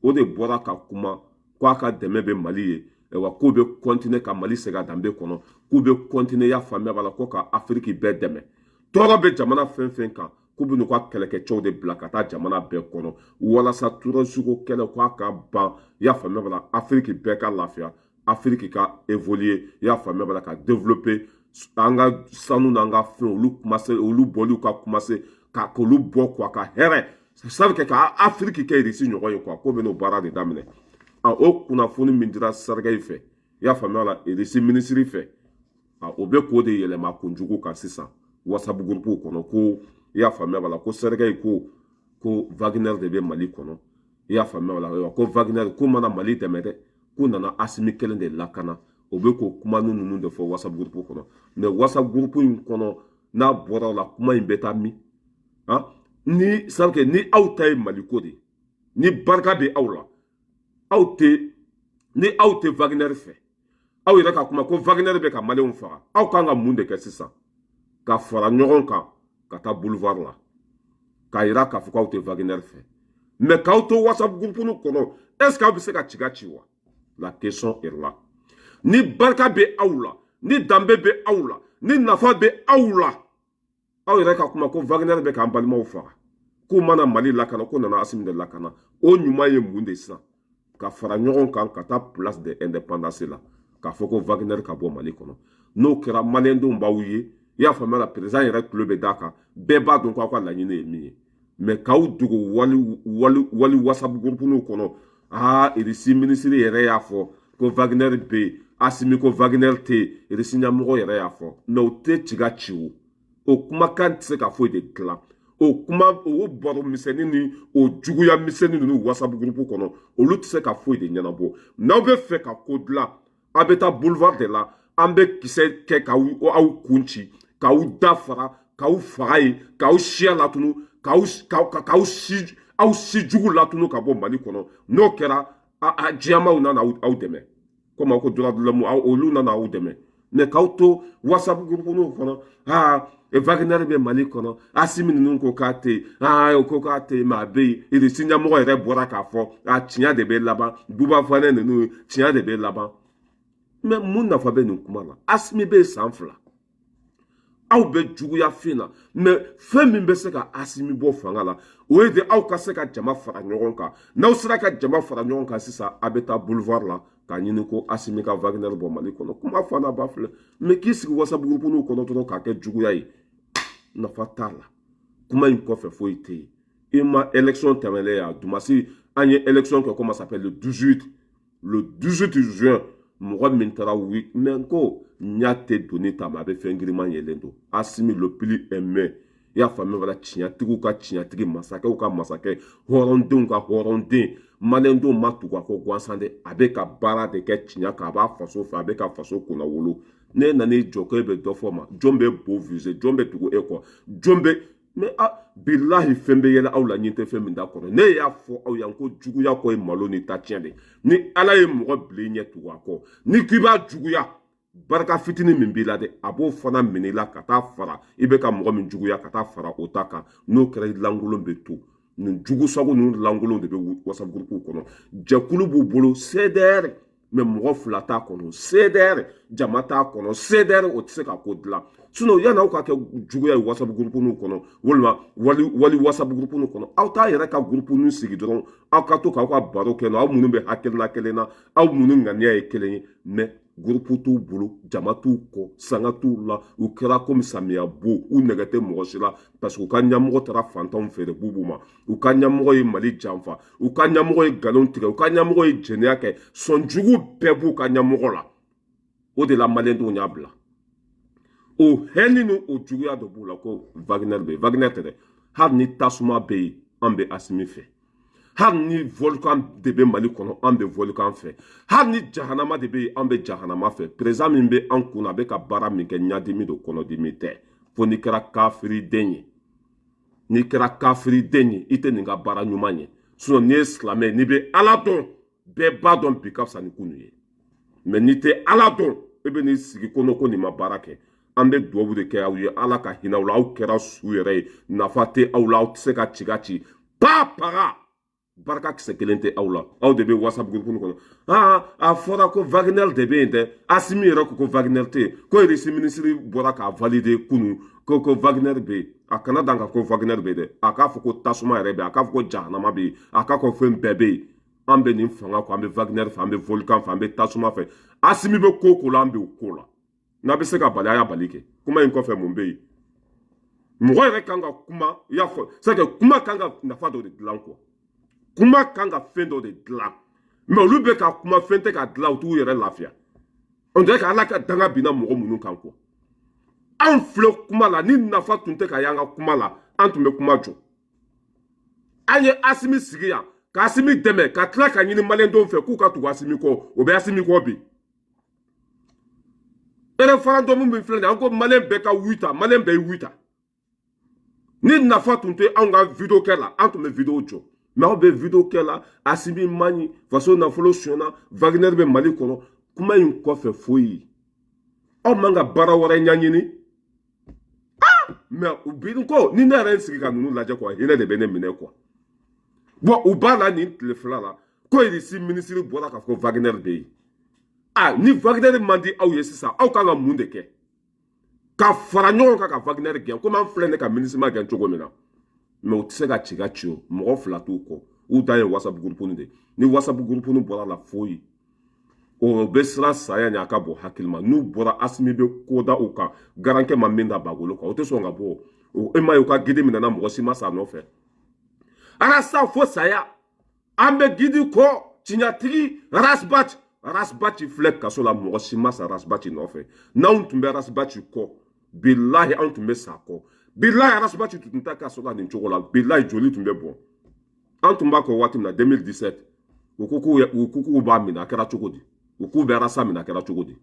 o de bɔra ka kuma ko a ka dɛmɛ bɛ Mali ye, wa k'u bɛ continuer ka Mali segin a danbe kɔnɔ, k'u bɛ continuer, y'a faamuya b'a la, ko ka Afiriki bɛɛ dɛmɛ. Tɔɔrɔ bɛ jamana fɛn fɛn kan, k'u bɛ n'u ka kɛlɛkɛcɛw de bila ka taa jamana bɛɛ kɔnɔ walasa terrorisme ko kɛlɛ k'a ka ban, i y'a faamuya b'a la, Afiriki bɛɛ ka lafiya, Afiriki ka évoluer, i y'a faamuya b'a la, ka développer. An ka sanu n'an ka fɛn, olu commencer, olu bɔliw ka commencer ka k'olu bɔ quoi, ka hɛrɛ ça veut ka Afiriki kɛ Irisi ɲɔgɔn ye quoi. K'o bɛ n'o baara de daminɛ. A o kunnafoni min dira Sergei fɛ, i y'a faamuya la, Irisi minisiri fɛ, o bɛ k'o de yɛlɛma kunjugu kan sisan WhatsApp groupe kɔnɔ, ko i y'a faamuya b'a la, ko Sergei ko Wagner de bɛ Mali kɔnɔ, i y'a faamuya b'a la, ko Wagner ko mana Mali dɛmɛ dɛ, k'u nana Asimi kelen de lakana. O bɛ k'o kuma ninnu de fɔ WhatsApp groupe kɔnɔ. Mais WhatsApp groupe in kɔnɔ, n'a bɔra o la, kuma in bɛ taa min? Han, ni c'est ni aw ta ye Maliko de, ni barika bɛ aw la, aw tɛ, ni aw tɛ Wagner fɛ, aw yɛrɛ ka kuma ko Wagner bɛ ka maliyɛnw faga, aw kan ka mun de kɛ sisan? Ka fara ɲɔgɔn kan ka taa boulevard la k'a yira k'a fɔ k'aw tɛ Wagner fɛ. Mais k'aw to WhatsApp groupe kɔnɔ, est ce que aw bɛ se ka ci ka ci wa? La question est là. Ni barika bɛ aw la, ni danbe bɛ aw la, ni nafa bɛ aw la, aw yɛrɛ ka kuma ko Wagner bɛ k'an balimaw faga, k'u mana Mali lakana, k'u nana Asimi de lakana, o ɲuman ye mun de sisan? Ka fara ɲɔgɔn kan ka taa place de indépendance la k'a fɔ ko Wagner ka bɔ Mali kɔnɔ. N'o kɛra, maliyɛndenw b'aw ye, i y'a faamuya la, président yɛrɛ tulo bɛ d'a kan, bɛɛ b'a dɔn k'aw ka laɲini ye min ye. Mais k'aw dogo wali WhatsApp groupe kɔnɔ, aa, Irisi minisiri yɛrɛ y'a fɔ ko Wagner bɛ yen, Asimi ko Wagner tɛ yen, Irisi ɲɛmɔgɔ yɛrɛ y'a fɔ, mais o tɛ ci ka ci. O kumakan tɛ se ka foyi de dilan. O kuma, o baro misɛnnin ni o juguya misɛnnin ninnu WhatsApp groupe kɔnɔ, olu tɛ se ka foyi de ɲɛnabɔ. N'aw bɛ fɛ ka ko dilan, A bɛ taa boulevard de la, an bɛ kisɛ kɛ k'aw aw kun ci, k'aw da fara, k'aw faga yen, k'aw siya latunu, k'aw si aw si jugu latunu ka bɔ Mali kɔnɔ. N'o kɛra, a jiyamaw nana aw dɛmɛ, komi aw ko droit de l'homme, olu nana aw dɛmɛ. Mais k'aw to WhatsApp groupe kɔnɔ, aa, Wagner bɛ Mali kɔnɔ, Asimi ninnu ko k'a tɛ yen, aa, o ko k'a tɛ yen, mais a bɛ yen. Irisi ɲɛmɔgɔ yɛrɛ bɔra k'a fɔ a tiɲɛ de bɛ laban. Buba Fanɛ ninnu, tiɲɛ de bɛ laban. Mais mun nafa bɛ nin kuma la? Asimi bɛ yen san 2, aw bɛ juguya fin na. Mais fɛn min bɛ se ka Asimi bɔ fanga la, o ye de aw ka se ka jama fara ɲɔgɔn kan. N'aw sera ka jama fara ɲɔgɔn kan sisan, a bɛ taa boulevard la k'a ɲini ko Asimi ka Wagner bɔ Mali kɔnɔ. Kuma fana ba filɛ, mais k'i sigi WhatsApp groupe kɔnɔ dɔrɔn k'a kɛ juguya ye, nafa t'a la. Kuma in kɔfɛ foyi tɛ yen. I ma élection tɛmɛnen yan Dumasi, an ye élection kɛ, comment ça s'appelle, le 18, le 18 juin. Mɔgɔ min taara wi, mais ko ɲa tɛ doni ta ma, a bɛ fɛn giriman yɛlɛn don. Asimi le plus aimé, i y'a faamuya wala? Tiɲɛtigiw ka tiɲɛtigi, masakɛw ka masakɛ, hɔrɔndenw ka hɔrɔnden. Maliyɛndenw ma tugu a kɔ gansan dɛ, a bɛ ka baara de kɛ tiɲɛ kan, a b'a faso fɛ, a bɛ ka faso kunna wolo. Ne nan'i jɔ ko e bɛ dɔ fɔ ma, jɔn bɛ bo viser? Jɔn bɛ tugu e kɔ? Jɔn bɛ? Mais a bilahi, fɛn bɛ yɛlɛ aw la, ɲin tɛ fɛn min da kɔnɔ. Ne y'a fɔ aw yan ko juguya kɔ ye malo ni ta tiɲɛ de. Ni Ala ye mɔgɔ bila i ɲɛ, tugu a kɔ. Ni k'i b'a juguya, barika fitinin min b'i la dɛ, a b'o fana minɛ i la ka taa fara i bɛ ka mɔgɔ min juguya, ka taa fara o ta kan. N'o kɛra, i lankolon bɛ to. Nin jugu sago ninnu lankolon de bɛ WhatsApp groupe kɔnɔ. Jɛkulu b'u bolo CDR, mais mɔgɔ 2 t'a kɔnɔ CDR, jama t'a kɔnɔ CDR, o tɛ se ka ko dilan. Sinon yanni aw ka kɛ juguya ye WhatsApp groupe kɔnɔ, walima wali WhatsApp groupe kɔnɔ, aw t'a yɛrɛ ka groupe sigi dɔrɔn, aw ka to k'aw ka baro kɛ. Aw minnu bɛ hakilina kelen na, aw minnu ŋaniya ye kelen ye, mais groupe t'u bolo, jama t'u kɔ, sanga t'u la. U kɛra komi samiya bo, u nɛgɛ tɛ mɔgɔ si la, parce que u ka ɲɛmɔgɔ taara fantanw feere bubu ma. U ka ɲɛmɔgɔ ye Mali janfa, u ka ɲɛmɔgɔ ye nkalon tigɛ, u ka ɲɛmɔgɔ ye jɛnɛya kɛ, sɔnjugu bɛɛ b'u ka ɲɛmɔgɔ la. O de la maliyɛndenw y'a bila. O hɛni ni o juguya dɔ b'u la ko Wagner bɛ yen. Wagner tɛ dɛ, hali ni tasuma bɛ yen, an bɛ Asimi fɛ. Hali ni volcan de bɛ Mali kɔnɔ, an bɛ volcan fɛ. Hali ni jahanama de bɛ yen, an bɛ jahanama fɛ. Président min bɛ an kun na, a bɛ ka baara min kɛ, ɲadimi don, kɔnɔdimi tɛ. Fo n'i kɛra kafiriden ye, n'i kɛra kafiriden ye, i tɛ nin ka baara ɲuman ye. Sinon n'i ye silamɛ ye, n'i bɛ Ala dɔn, bɛɛ b'a dɔn bi ka fisa ni kunu ye. Mais n'i tɛ Ala dɔn, e bɛ n'i sigi ko ko nin ma baara kɛ. An bɛ dugawu de kɛ aw ye, Ala ka hinɛ aw la. Aw kɛra su yɛrɛ ye, nafa tɛ aw la, aw tɛ se ka ci ka ci pa paga, barika kisɛ kelen tɛ aw la. Aw de bɛ WhatsApp groupe kɔnɔ. Aa, a fɔra ko Wagner de bɛ yen dɛ. Asimi yɛrɛ ko ko Wagner tɛ yen, ko Irisi minisiri bɔra k'a valider kunun ko Wagner bɛ yen. A kana dan ka ko Wagner bɛ yen dɛ, a k'a fɔ ko tasuma yɛrɛ bɛ yen, a k'a fɔ ko jahanama bɛ yen, a k'a fɔ fɛn bɛɛ bɛ yen. An bɛ nin fanga kɔ, an bɛ Wagner fɛ, an bɛ volcan fɛ, an bɛ tasuma fɛ. Asimi bɛ ko ko la, an bɛ o ko la. N'a bɛ se ka bali, a y'a bali kɛ. Kuma in kɔfɛ mun bɛ yen? Mɔgɔ yɛrɛ kan ka kuma, i y'a fɔ, c'est que kuma kan ka nafa dɔ de dilan quoi, kuma kan ka fɛn dɔ de dilan. Mais olu bɛ ka kuma, fɛn tɛ ka dilan, u t'u yɛrɛ lafiya. On dirait que Ala ka danga binna mɔgɔ minnu kan quoi. Anw filɛ kuma la, ni nafa tun tɛ ka y'an ka kuma la, an tun bɛ kuma jɔ. An ye Asimi sigi yan ka Asimi dɛmɛ, ka tila ka ɲini maliyɛndenw fɛ k'u ka tugu Asimi kɔ. O bɛ Asimi kɔ bi. Référendum min filɛ nin ye, an ko maliyɛn bɛɛ ka oui ta, maliyɛn bɛɛ ye oui ta. Ni nafa tun tɛ anw ka vidéo kɛ la, an tun bɛ vidéo jɔ. Mais aw bɛ vidéo kɛ la, Asimi man ɲi, faso nafolo sonyɛna, Wagner bɛ Mali kɔnɔ. Kuma in kɔfɛ foyi, aw man ka baara wɛrɛ ɲɛɲini. Ah, mais u bi ko ni ne yɛrɛ ye sigi ka ninnu lajɛ quoi, hinɛ de bɛ ne minɛ quoi. Bon, u b'a la nin tile 2 la ko Irisi minisiri bɔra k'a fɔ ko Wagner bɛ yen. Ah, ni Wagner man di aw ye sisan, aw kan ka mun de kɛ? Ka fara ɲɔgɔn kan ka Wagner gɛn, komi an filɛ ne ka MINUSMA gɛn cogo min na. Mais u tɛ se ka ci ka ci, o mɔgɔ 2 t'u kɔ, u dan ye WhatsApp groupe de. Ni WhatsApp groupe bɔra la, foyi. O bɛ siran saya ɲɛ, a ka bɔ hakili ma. N'u bɔra, Asimi bɛ ko da u kan, garankɛ ma min da bagolo kan, o tɛ sɔn ka bɔ. E ma ye, u ka guide minɛna, mɔgɔ si ma sa nɔfɛ. Arasa fo saya, an bɛ guide kɔ, tiɲɛtigi Ras Bath. Ras Bath filɛ kaso la, mɔgɔ si ma sa Ras Bath nɔfɛ. N'anw tun bɛ Ras Bath kɔ, bilahi anw tun bɛ sa kɔ. Bilahi Ras Bath tun tɛ kaso la nin cogo la, bilahi joli tun bɛ bɔn. An tun b'a kɔ waati min na 2017, u ko k'u b'a minɛ, a kɛra cogo di? U k'u bɛ Arasa minɛ, a kɛra cogo di?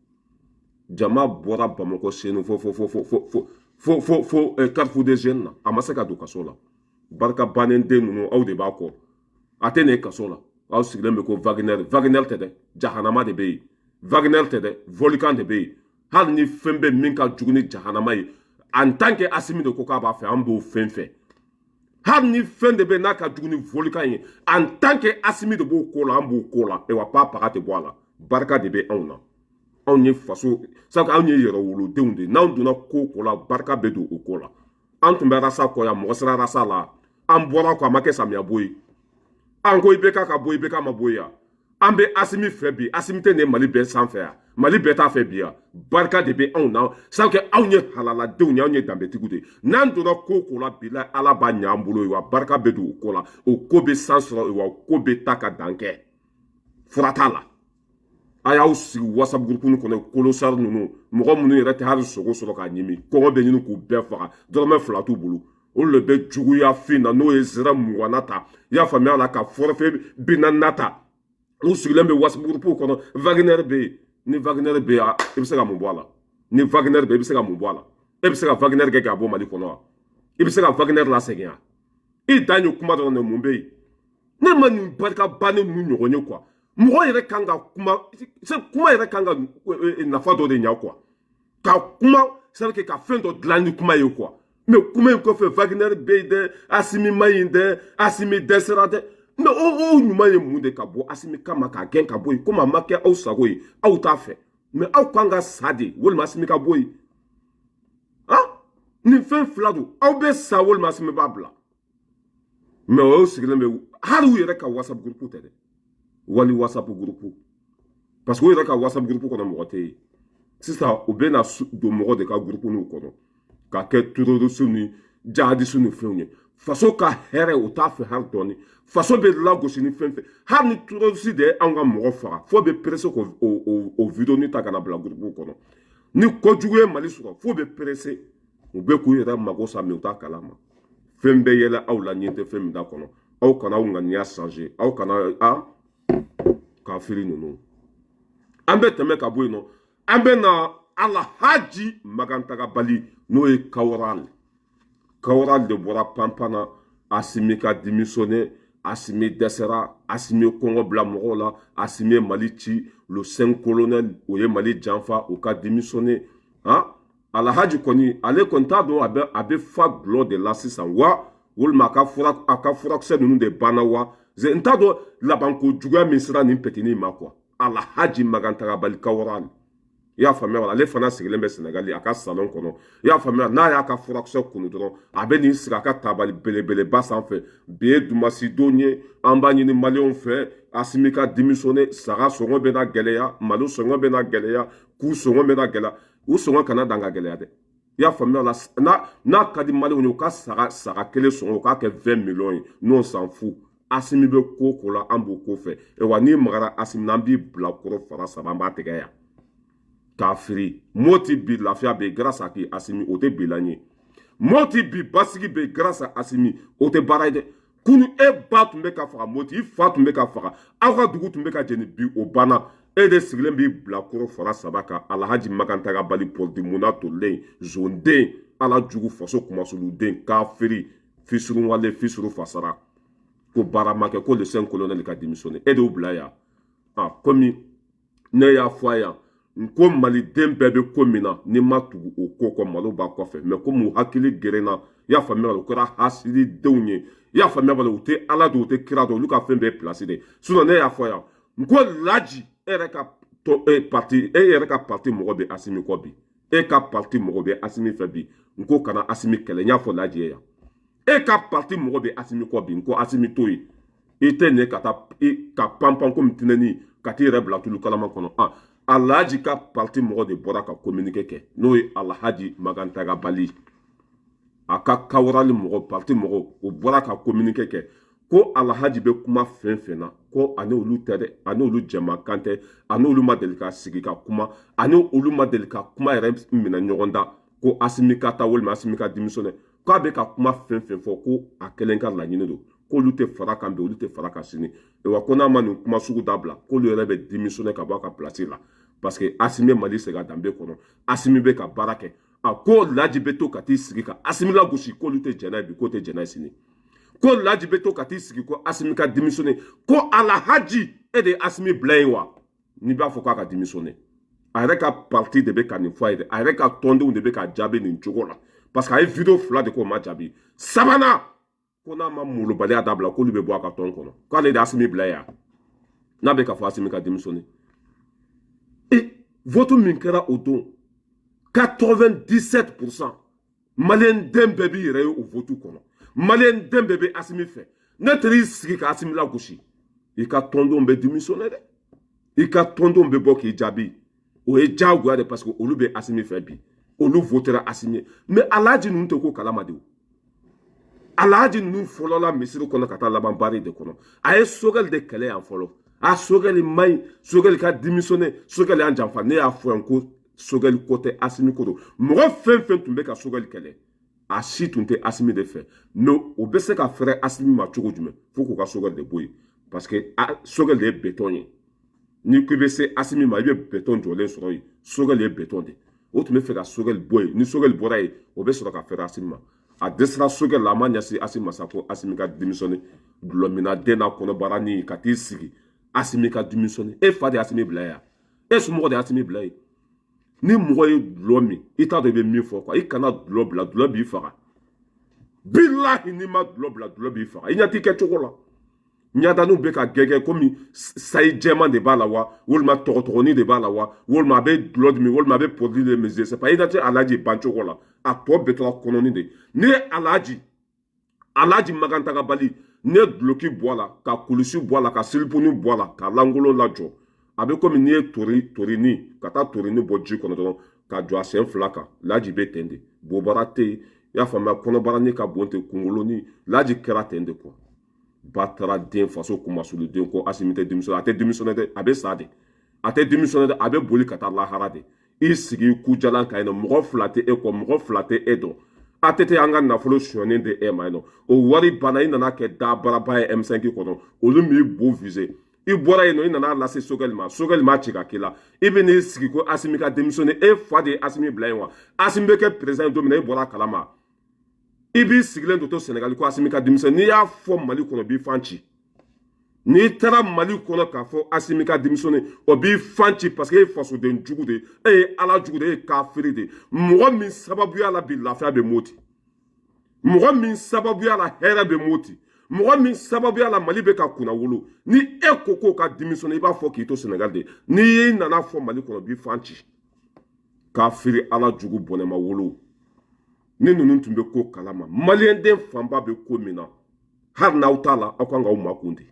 Jama bɔra Bamakɔ Senu fo fo fo fo fo fo fo fo fo Carrefour des Jeunes na, a ma se ka don kaso la. Barika bannen den ninnu, aw de b'a kɔ, a tɛ nin kaso la. Aw sigilen bɛ ko Wagner. Wagner tɛ dɛ, jahanama de bɛ yen. Wagner tɛ dɛ, volcan de bɛ yen. Hali ni fɛn bɛ min ka jugu ni jahanama ye, en tant que Asimi de ko k'a b'a fɛ, an b'o fɛn fɛ. Hali ni fɛn de bɛ n'a ka jugu ni volcan ye, en tant que Asimi de b'o ko la, an b'o ko la. Wa pa paga tɛ bɔ a la. Barika de bɛ anw na. Anw ye faso sabu anw ye yɛrɛwolodenw de ye. N'anw donna ko o ko la, barika bɛ don o ko la. An tun bɛ Arasa kɔ yan, mɔgɔ sera Arasa la, an bɔra kɔ, a ma kɛ samiya bo ye. An ko IBK ka bɔ, IBK ma bɔ yan. An bɛ Asimi fɛ bi, Asimi tɛ nin Mali bɛɛ sanfɛ yan, Mali bɛɛ t'a fɛ bi yan. Barika de bɛ anw na, sabu anw ye halaladenw ye, anw ye danbetigiw de ye. N'an donna ko o ko la, bi la, Ala b'a ɲɛ an bolo ye. Wa barika bɛ don o ko la, o ko bɛ san sɔrɔ, wa o ko bɛ taa ka dan kɛ, fura t'a la. A y'aw sigi WhatsApp groupe kɔnɔ, kolosari ninnu, mɔgɔ minnu yɛrɛ tɛ hali sogo sɔrɔ k'a ɲimi, kɔngɔ bɛ ɲini k'u bɛɛ faga, dɔrɔmɛ 2 t'u bolo. Olu de bɛ juguya fin na, n'o ye zira 20 ta, i y'a faamuya la, ka forfait 40 ta. U sigilen bɛ WhatsApp groupe kɔnɔ. Wagner bɛ yen, ni Wagner bɛ yen, i bɛ se ka mun bɔ a la? Ni Wagner bɛ yen, i bɛ se ka mun bɔ a la? E bɛ se ka Wagner kɛ k'a bɔ Mali kɔnɔ wa? I bɛ se ka Wagner lasegin wa? I dan ye kuma dɔrɔn de. Mun bɛ yen? Ne ma nin barika bannen ninnu ɲɔgɔn ye quoi. Mɔgɔ yɛrɛ kan ka kuma, kuma yɛrɛ kan ka nafa dɔ de ɲa quoi. Ka kuma, c'est à dire ka fɛn dɔ dilan ni kuma ye quoi. Mais kuma in kɔfɛ, Wagner bɛ yen dɛ, Asimi ma ɲi dɛ, Asimi dɛsɛra dɛ. Mais o ɲuman ye mun de ka bɔ Asimi kama k'a gɛn ka bɔ yen? Komi a ma kɛ aw sago ye, aw t'a fɛ, mais aw kan ka sa de walima Asimi ka bɔ yen. Han, nin fɛn fila don: aw bɛ sa walima Asimi b'a bila. Mais o sigilen bɛ, hali u yɛrɛ ka WhatsApp groupe tɛ dɛ, wali WhatsApp groupe, parce que u yɛrɛ ka WhatsApp groupe kɔnɔ, mɔgɔ tɛ yen. Sisan u bɛ na don mɔgɔ de ka groupe n'u kɔnɔ ka kɛ terroriste ni jihadiste ni fɛnw ye. Faso ka hɛrɛ, o t'a fɛ hali dɔɔni. Faso bɛ lagosi ni fɛn fɛn, hali ni terroriste de ye anw ka mɔgɔ faga, fo bɛ pressé k'o o vidéo ni ta ka na bila groupe kɔnɔ. Ni kojugu ye Mali sɔrɔ, fo bɛ pressé. U bɛ k'u yɛrɛ mago sa, mais u t'a kalama. Fɛn bɛ yɛlɛ aw la, ɲɛ tɛ fɛn min da kɔnɔ. Aw kana aw ŋaniya changer, aw kana a kafiri ninnu. An bɛ tɛmɛ ka bɔ yen nɔ, an bɛ na Alhaji Magantagabali, n'o ye Kaworal. Kaworal de bɔra panpan na. Asimi ka démissionné, Asimi dɛsɛra, Asimi ye kɔngɔ bila mɔgɔw la, Asimi ye Mali ci, le cinq colonel, o ye Mali janfa, o ka démissionné. Han, Alhaji kɔni, ale kɔni t'a dɔn a bɛ fa dulɔ de la sisan wa, walima a ka furakisɛ ninnu de banna wa, n t'a dɔn labanko juguya min sera nin petinin ma quoi. Alhaji Magantagabali Kaworal, i y'a faamuya wa? Ale fana sigilen bɛ Senegali a ka salon kɔnɔ, i y'a faamuya. N'a y'a ka furakisɛ kunu dɔrɔn, a bɛ n'i sigi a ka tabali belebeleba sanfɛ. Bi ye dumasidon ye, an b'a ɲini Maliyɛnw fɛ, Asimi ka démissionné. Saga sɔngɔ bɛ na gɛlɛya, malo sɔngɔ bɛ na gɛlɛya, ku sɔngɔ bɛ na gɛlɛya. U sɔngɔ kana dan ka gɛlɛya dɛ, i y'a faamuya la. N'a ka di Maliyɛnw ye, u ka saga kelen sɔngɔ, u k'a kɛ 20 millions ye, n'o san fu. Asimi bɛ ko o ko la, an b'o ko fɛ. Wa n'i magara Asimi na, an b'i bila kɔrɔ fara saba, an b'a tigɛ yan k'a firi. Moti bi, lafiya bɛ yen grâce à qui? Asimi. O tɛ bilan ye. Moti bi, basigi bɛ yen grâce à Asimi. O tɛ baara ye dɛ. Kunu e ba tun bɛ ka faga Moti, i fa tun bɛ ka faga, aw ka dugu tun bɛ ka jeni. Bi o banna, e de sigilen b'i bila kɔrɔ fara saba kan. Alhaji Magantagabali, pɔliti munna tolen, zonden, Ala jugu, faso kumasoluden, kafiri, fisuruwale, fisuru fasara, ko baara ma kɛ, ko le cinq colonel ka démissionné. E de y'u bila yan. Ah, komi ne y'a fɔ a yan n ko Maliden bɛɛ bɛ ko min na, n'i ma tugu o ko kɔ, malo b'a kɔfɛ. Mais komi u hakili gerenna, i y'a faamuya, o kɛra hasilidenw ye, i y'a faamuya, u tɛ Ala dɔn, u tɛ kira dɔn, olu ka fɛn bɛɛ ye place de. Sinon ne y'a fɔ yan n ko Laji, e yɛrɛ ka e parti, e yɛrɛ ka parti mɔgɔ bɛ Asimi kɔ bi, e ka parti mɔgɔ bɛ Asimi fɛ bi. N ko kana Asimi kɛlɛ. N y'a fɔ Laji ye yan, e ka parti mɔgɔ bɛ Asimi kɔ bi. N ko Asimi to yen, i tɛ nin ka taa ka panpan komi tinɛni ka t'i yɛrɛ bila tulu kalama kɔnɔ. Ah, Alhaji ka parti mɔgɔ de bɔra ka communiqué kɛ, n'o ye Alhaji Magantagabali, a ka Kawarali mɔgɔ, parti mɔgɔ, o bɔra ka communiqué kɛ ko Alhaji bɛ kuma fɛn fɛn na, ko ani olu tɛ dɛ, ani olu jɛmakan tɛ, ani olu ma deli ka sigi ka kuma, ani olu ma deli ka kuma yɛrɛ minɛ ɲɔgɔn da ko Asimi ka taa walima Asimi ka démissionné. K'a bɛ ka kuma fɛn fɛn fɔ, ko a kelen ka laɲini don. K'olu tɛ fara kan bi, olu tɛ fara kan sini. Wa ko n'a ma nin kuma sugu dabila, k'olu yɛrɛ bɛ démissionner ka bɔ a ka place la, parce que Asimi bɛ Mali segin a danbe kɔnɔ, Asimi bɛ ka baara kɛ. A ko Laji bɛ to ka t'i sigi ka Asimi lagosi, k'olu tɛ jɛn n'a ye bi, k'o tɛ jɛn n'a ye sini. Ko Laji bɛ to ka t'i sigi ko Asimi ka démissionner. Ko Alahaji, e de ye Asimi bila yen wa? N'i b'a fɔ k'a ka démissionner, a yɛrɛ ka parti de bɛ ka nin fɔ a ye dɛ, a yɛrɛ ka tɔndenw de bɛ ka jaabi nin cogo la, parce que a ye vidéo fila de k'o ma jaabi. Sabanan, ko n'a ma molobaliya dabila, k'olu bɛ bɔ a ka tɔn kɔnɔ. K'ale de Asimi bila yan, n'a bɛ ka fɔ Asimi ka démissionner. E vote min kɛra o don, 97%, maliyɛn den bɛɛ b'i yɛrɛ ye o vote kɔnɔ. Maliyɛn den bɛɛ bɛ Asimi fɛ. Ne taara i sigi ka Asimi lagosi, i ka tɔndenw bɛ démissionner dɛ, i ka tɔndenw bɛ bɔ k'i jaabi. O ye diyagoya de, parce que olu bɛ Asimi fɛ bi, olu votera Asimi ye. Mais Alaji ninnu tɛ ko kalama de. O Alaji ninnu fɔlɔla misiri kɔnɔ ka taa laban bari de kɔnɔ. A ye Sogɛli de kɛlɛ yan fɔlɔ. A Sogɛli man ɲi, Sogɛli ka démissionner, Sogɛli y'an janfa. Ne y'a fɔ yan ko Sogɛli ko tɛ, Asimi ko don. Mɔgɔ fɛn fɛn tun bɛ ka Sogɛli kɛlɛ, a si tun tɛ Asimi de fɛ. Mais o bɛ se ka fɛrɛ Asimi ma cogo jumɛn? Fo k'u ka Sogɛli de bɔ yen, parce que Sogɛli de ye béton ye. N'i ko i bɛ se Asimi ma, i bɛ béton jɔlen sɔrɔ yen. Sogɛli ye béton de. O tun bɛ fɛ ka Sogɛli bɔ yen. Ni Sogɛli bɔra yen, o bɛ sɔrɔ ka fɛrɛ Asimi ma. A dɛsɛra Sogɛli la, a ma ɲɛsin Asimi ma sa, ko Asimi ka démissionner. Dulɔminna den n'a kɔnɔbara ni ka t'i sigi Asimi ka démissionner. E fa de ye Asimi bila yan, e somɔgɔ de ye Asimi bila yen. Ni mɔgɔ ye dulɔ min, i t'a dɔn i bɛ min fɔ quoi. I kana dulɔ bila, dulɔ b'i faga. Bilahi, n'i ma dulɔ bila, dulɔ b'i faga. I ɲɛ t'i kɛ cogo la. Ɲadaninw bɛ ka gɛgɛ komi sayi jɛman de b'a la wa, walima tɔgɔtɔgɔnin de b'a la wa, walima a bɛ dulɔ dimi, walima a bɛ produit de min, c'est pas. I ɲɛ tɛ Alaji ban cogo la, a tɔ bɛɛ tora kɔnɔni de. N'i ye Alaji Magantagabali, n'i ye duloki bɔ a la, ka kulusi bɔ a la, ka silipuni bɔ a la, ka lankolon lajɔ, a bɛ komi n'i ye tori torini ka taa torini bɔ ji kɔnɔ dɔrɔn ka jɔ a sen fila kan. Laji bɛ ten de, bobara tɛ yen, i y'a faamuya, kɔnɔbara ka bon ten, kunkoloni laji kɛra ten de quoi. Ba taara den faso kunmasuluden ko Asimi tɛ démissionner. A tɛ démissionner dɛ, a bɛ sa de. A tɛ démissionner dɛ, a bɛ boli ka taa lahara de. I sigi kujalan kan yen nɔ, mɔgɔ fila tɛ e kɔ, mɔgɔ fila tɛ e dɔn. ATT an ka nafolo sonyɛnen de e ma yen nɔ, o wari banna, i nana kɛ dabaraba ye M5 kɔnɔ, olu m'i bo viser. I bɔra yen nɔ, i nana lase Sogɛli ma, Sogɛli ma ci ka k'i la. I bɛ n'i sigi ko Asimi ka démissionner. E fa de ye Asimi bila yen wa? Asimi bɛ kɛ président ye don min na, e bɔra a kalama. I b'i sigilen to Sɛnɛgali ko Asimi ka démissionner. N'i y'a fɔ Mali kɔnɔ, b'i fan ci. N'i taara Mali kɔnɔ k'a fɔ Asimi ka démissionner, o b'i fan ci, parce que e ye fasoden jugu de ye, e ye ala jugu de ye, e ye kafiri de ye. Mɔgɔ min sababuya la bi lafiya bɛ Moti, mɔgɔ min sababuya la hɛrɛ bɛ Moti, mɔgɔ min sababuya la Mali bɛ ka kunna wolo, ni e ko k'o ka démissionner, i b'a fɔ k'i to Sɛnɛgali de. N'i y'i nana fɔ Mali kɔnɔ, b'i fan ci. Kafiri ala jugu bɔnɛma wolo. Ni ninnu tun bɛ ko kalama, maliyɛnden fanba bɛ ko min na, hali n'aw t'a la, aw kan k'aw makun de.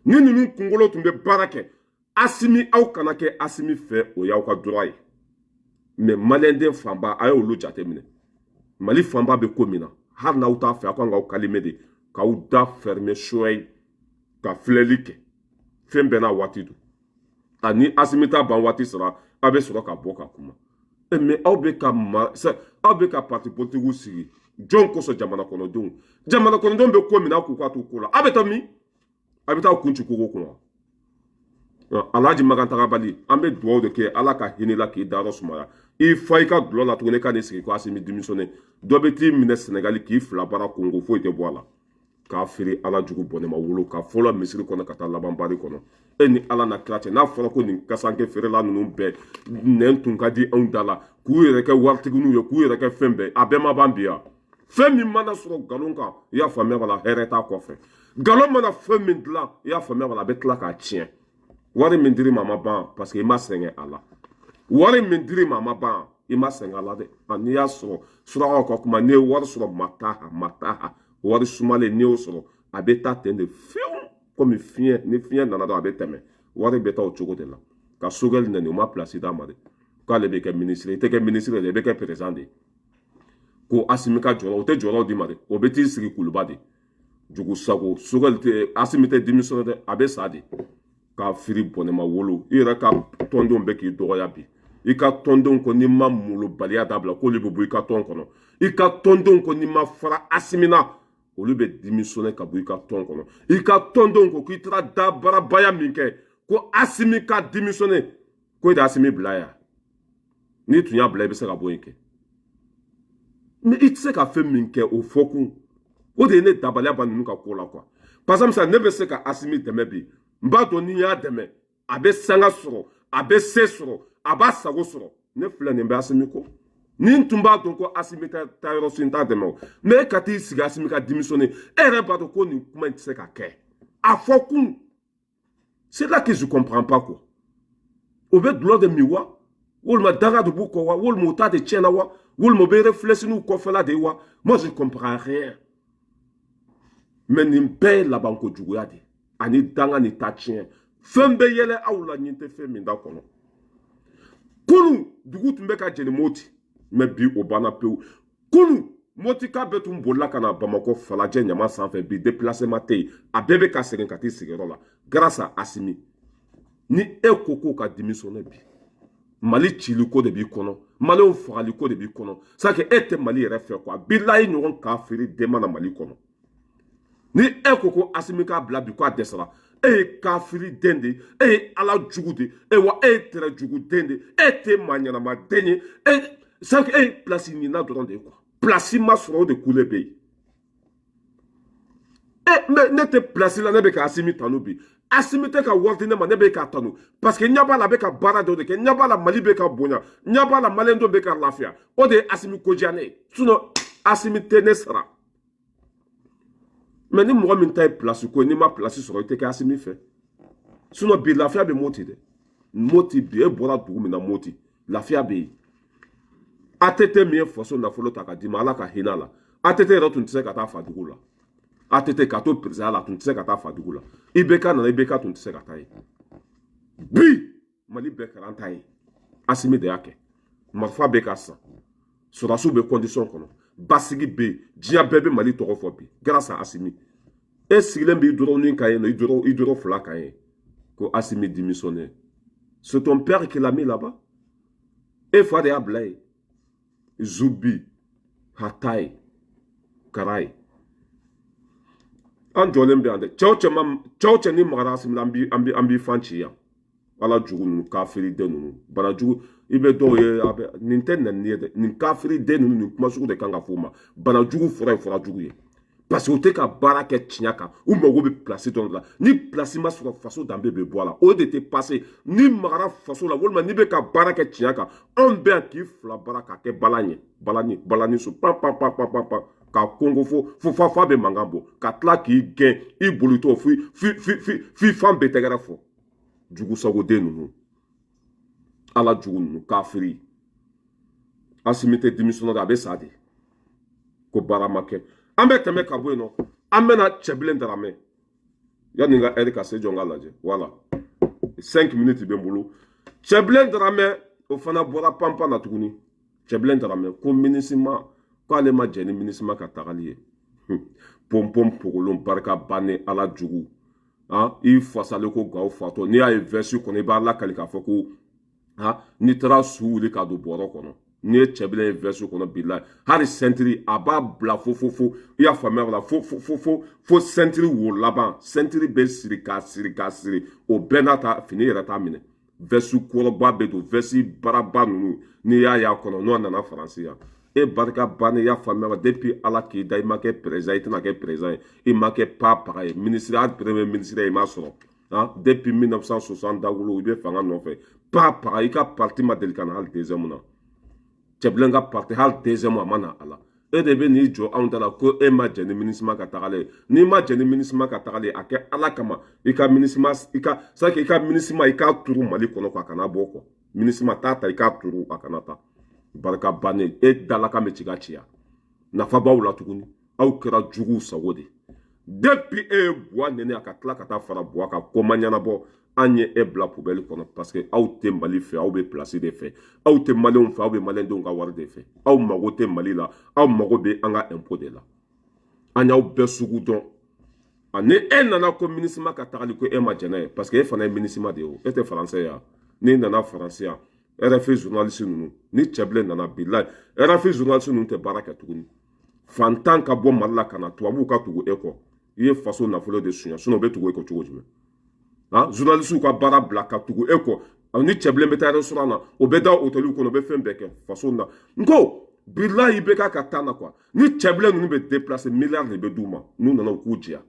Ni ninnu kunkolo tun bɛ baara kɛ, Asimi, aw kana kɛ Asimi fɛ, o y'aw ka droit ye. Mais maliyɛnden fanba, a y'olu jateminɛ, Mali fanba bɛ ko min na, hali n'aw t'a fɛ, aw kan k'aw calmer de, k'aw da fermer soyi, ka filɛli kɛ. Fɛn bɛɛ n'a waati don. Ani Asimi ta ban waati sera, aw bɛ sɔrɔ ka bɔ ka kuma. Mais aw bɛ ka parti politique sigi jɔn kosɔn? Jamana kɔnɔdenw, jamana kɔnɔdenw bɛ ko min na, aw k'u k'a to ko la. Aw bɛ taa min? A bɛ taa kun ci kogo kɔnɔ. Alhaji Magantagabali, an bɛ dugawu de kɛ, Ala ka hinɛ la k'i dayɔrɔ sumaya. I fa i ka dulɔ la tuguni ka n'i sigi ko Asimi démissionner. Dɔ bɛ t'i minɛ Sɛnɛgali k'i fila bara, kungo foyi tɛ bɔ a la. K'a feere ala jugu bɔnɛma wolo, ka fɔlɔ misiri kɔnɔ ka taa laban bari kɔnɔ. E ni Ala na kira cɛ, n'a fɔra ko nin kasanke feerela ninnu bɛɛ nɛn tun ka di anw da la, k'u yɛrɛ kɛ waritigininw ye, k'u yɛrɛ kɛ fɛn bɛɛ, a bɛɛ ma ban bi yan. Fɛn min mana sɔrɔ nkalon kan, i y'a faamuya b'a la, hɛrɛ t'a kɔfɛ. Nkalon mana fɛn min dilan, i y'a faamuya b'a la, a bɛ tila k'a tiɲɛ. Wari min dir'i ma, a ma ban, parce que i ma sɛgɛn a la. Wari min dir'i ma, a ma ban, i ma sɛgɛn a la dɛ. N'i y'a sɔrɔ, surakaw ka kuma, n'i ye wari sɔrɔ, mataha mataha, wari sumalen, n'i y'o sɔrɔ, a bɛ taa ten de fiyewu, komi fiɲɛ. Ni fiɲɛ nana dɔrɔn, a bɛ tɛmɛ. Wari bɛ taa o cogo de la. Ka Sogɛli nani, o ma place d'a ma dɛ, k'ale bɛ kɛ minisiri. I tɛ kɛ minisiri de, i bɛ kɛ président de. Ko Asimi ka jɔyɔrɔ, o tɛ jɔyɔrɔ d'i ma dɛ, o bɛ t'i sigi kuluba de. Jugu sago, Sogɛli tɛ, Asimi tɛ démissionner dɛ, a bɛ sa de. K'a firi bɔnɛma wolo. I yɛrɛ ka tɔndenw bɛ k'i dɔgɔya bi. I ka tɔndenw ko n'i ma molobaliya dabila, k'olu bɛ bɔ i ka tɔn kɔnɔ. I ka tɔndenw ko n'i ma fara Asimi na, Olu bɛ démissionner ka bɔ i ka tɔn kɔnɔ. I ka tɔndenw ko k'i taara dabarabaya min kɛ ko Asimi ka démissionner, ko e de Asimi bila yan. N'i tun y'a bila, i bɛ se ka bɔ yen kɛ. Mais i tɛ se ka fɛn min kɛ, o fɔ kun, o de ye ne dabaliya ban ninnu ka ko la quoi. Par exemple, ne bɛ se ka Asimi dɛmɛ bi, n b'a dɔn ni n y'a dɛmɛ, a bɛ sanga sɔrɔ, a bɛ se sɔrɔ, a b'a sago sɔrɔ. Ne filɛ nin bɛ Asimi kɔ. Ni n tun b'a dɔn ko Asimi tɛ taa yɔrɔ si, n t'a dɛmɛ o. Mais e ka t'i sigi Asimi ka démissionner, e yɛrɛ b'a dɔn ko nin kuma in tɛ se ka kɛ. A fɔ kun, c'est là que je comprends pas quoi. O bɛ dɔlɔ de min wa, walima danga de b'u kɔ wa, walima u ta de tiɲɛna wa, walima u bɛ réfléchir n'u kɔfɛla de ye wa? Moi, je comprends rien. Mais nin bɛɛ ye labanko juguya de ani danga ni ta tiɲɛ. Fɛn bɛ yɛlɛ aw la, nin tɛ fɛn min da kɔnɔ. Kunun dugu tun bɛ ka jeni Moti, mais bi o banna pewu. Kunun Motika bɛɛ tun bolila ka na Bamakɔ Falajɛ ɲama sanfɛ. Bi déplacement tɛ yen, a bɛɛ bɛ ka segin ka t'i sigiyɔrɔ la grâce à Asimi. Ni e ko k'o ka démissionner bi, Mali ciliko de b'i kɔnɔ, Maliyɛnw fagaliko de b'i kɔnɔ. C'est que e tɛ Mali yɛrɛ fɛ quoi. Bilayi, ɲɔgɔn kafiri den ma na Mali kɔnɔ. Ni e ko ko Asimi k'a bila bi, k'a dɛsɛra, e ye kafiri den de ye, e ye Ala jugu de ye wa, e ye tɛrɛ jugu den de ye, e tɛ maa ɲɛnama den ye. E c'est que e ye place ɲinina dɔrɔn de ye quoi. Place ma sɔrɔ, o de kule bɛ yen. E mais ne tɛ place la, ne bɛ ka Asimi tanu bi. Asimi tɛ ka wari di ne ma, ne bɛ k'a tanu parce que ɲɛ b'a la, a bɛ ka baara dɔ de kɛ, ɲɛ b'a la, Mali bɛ ka bonya, ɲɛ b'a la, Maliyɛndenw bɛ ka lafiya. O de ye Asimi ko diya ne ye. Sinon Asimi tɛ ne sara. Mais ni mɔgɔ min ta ye place ko ye, n'i ma place sɔrɔ, i tɛ kɛ Asimi fɛ. Sinon bi lafiya bɛ Moti dɛ. Moti bi, e bɔra dugu min na, Moti, lafiya bɛ yen. ATT min ye faso nafolo ta ka d'i ma, Ala ka hinɛ a la. ATT yɛrɛ tun tɛ se ka taa fadugu la. ATT ka to président la, a tun tɛ se ka taa fadugu la. IBK nana, IBK tun tɛ se ka taa yen. Bi Mali bɛɛ kɛra an ta ye. Asimi de y'a kɛ. Marifa bɛ ka san, sɔrɔdasiw bɛ condition kɔnɔ, basigi bɛ yen, diɲɛ bɛɛ bɛ Mali tɔgɔ fɔ bi grâce à Asimi. E sigilen b'i dɔrɔnin kan yen nɔ, i dɔrɔn fila kan yen ko Asimi démissionné. C'est ton père qui l'a mis là-bas. E fa de y'a bila yen. Zubi hata ye kara ye. An jɔlen bɛ yan dɛ. Cɛw cɛ ma, cɛw cɛ ni magara Asimi la, an b'i fan ci yan. Ala jugu ninnu, kafiri den ninnu, bana jugu. I bɛ dɔw ye, a bɛ nin tɛ nɛni ye dɛ. Nin kafiri den ninnu, nin kuma sugu de kan ka f'u ma. Bana jugu fura ye fura jugu ye, parce que u tɛ ka baara kɛ tiɲɛ kan. U mago bɛ place dɔrɔn de la. Ni place ma sɔrɔ, faso danbe bɛ bɔ a la, o de tɛ passer. Ni magara faso la, walima n'i bɛ ka baara kɛ tiɲɛ kan, anw bɛ yan k'i fila baara k'a kɛ balan ye, balani balani so pan pan pan pan pan pan, k'a kongo fo fo fa fa bɛ mankan bɔ, ka tila k'i gɛn i bolitɔ fi fi fi fi fi fan bɛɛ tɛgɛrɛ fɔ. Jugusagoden ninnu, Ala jugu ninnu, kafiri. Asimi tɛ démissionnaire, a bɛ sa de ko baara ma kɛ. An bɛ tɛmɛ ka bɔ yen nɔ, an bɛna Cɛbilen Daramɛ. Yanni n ka ɛri ka se, jɔ n ka lajɛ. Voilà, 5 minutes bɛ n bolo. Cɛbilen Daramɛ, o fana bɔra panpan na tuguni. Cɛbilen Daramɛ ko MINUSMA, k'ale ma jɛn ni MINUSMA ka tagali ye. Pɔnpɔn pogolon barika bannen, Ala jugu. I fasalen ko gawo fatɔ. N'i y'a ye veste kɔnɔ, i b'a lakali k'a fɔ ko n'i taara su wuli ka don bɔrɔ kɔnɔ. N'i ye Cɛbilen ye veste kɔnɔ, bilayi, hali ceinture a b'a bila fo fo fo, i y'a faamuya o la, fo fo fo fo fo ceinture wo laban, ceinture bɛ siri k'a siri k'a siri. O bɛɛ n'a ta, fini yɛrɛ t'a minɛ. Veste kɔrɔba bɛ don, veste baraba ninnu, n'i y'a ye a kɔnɔ, n'o nana Faransi yan, e barika bannen. I y'a faamuya? Depuis Ala k'i da, i ma kɛ président, i tɛna kɛ président ye, i ma kɛ pa paga ye, ministre, hali premier ministre i ma sɔrɔ. Depuis 1960 dawolo, i bɛ fanga nɔfɛ pa paga. I ka parti ma deli ka na hali deuxième na. Cɛbilen ka parti, hali deuxième a ma na a la. E de bɛ n'i jɔ anw da la ko e ma jɛn ni MINUSMA ka tagalen ye. N'i ma jɛn ni MINUSMA ka tagalen ye, a kɛ Ala kama, i ka MINUSMA, i ka c'est i ka MINUSMA, i k'a turu Mali kɔnɔ quoi, a kana bɔ kɔ. MINUSMA t'a ta, i k'a turu, a kana taa. Barika bannen, e dalakan bɛ ci ka ciya. Nafa b'aw la tuguni, aw kɛra juguw sago de. Depuis e ye Buwa nɛnɛ, a ka tila ka taa fara Buwa kan, ko ma ɲɛnabɔ, an ye e bila poubelle kɔnɔ, parce que aw tɛ Mali fɛ, aw bɛ place de fɛ. Aw tɛ Maliyɛnw fɛ, aw bɛ Maliyɛndenw ka wari de fɛ. Aw mago tɛ Mali la, aw mago bɛ an ka impôt de la. An y'aw bɛɛ sugu dɔn. Ani e nana ko MINUSMA ka tagali, ko e ma jɛn n'a ye, parce que e fana ye MINUSMA de ye. O e tɛ faransɛ ya? N'i nana Faransi yan, RFI journaliste ninnu, ni Cɛbilen nana, bilayi, RFI journaliste ninnu tɛ baara kɛ tuguni. Fantan ka bɔ Mali la ka na, tubabuw ka tugu e kɔ, i ye faso nafolo de suɲɛ. Sinon u bɛ tugu e kɔ cogo jumɛn? Han, journaliste ka baara bila ka tugu e kɔ. Ni cɛbilen bɛ taa restaurant na, o bɛ da hôtel kɔnɔ, o bɛ fɛn bɛɛ kɛ faso na. N ko bilahi, bɛ k'a ka taa na quoi. Ni cɛbilen ninnu bɛ déplacer, milliard de bɛ d'u ma. N'u nana, u k'u jɛya.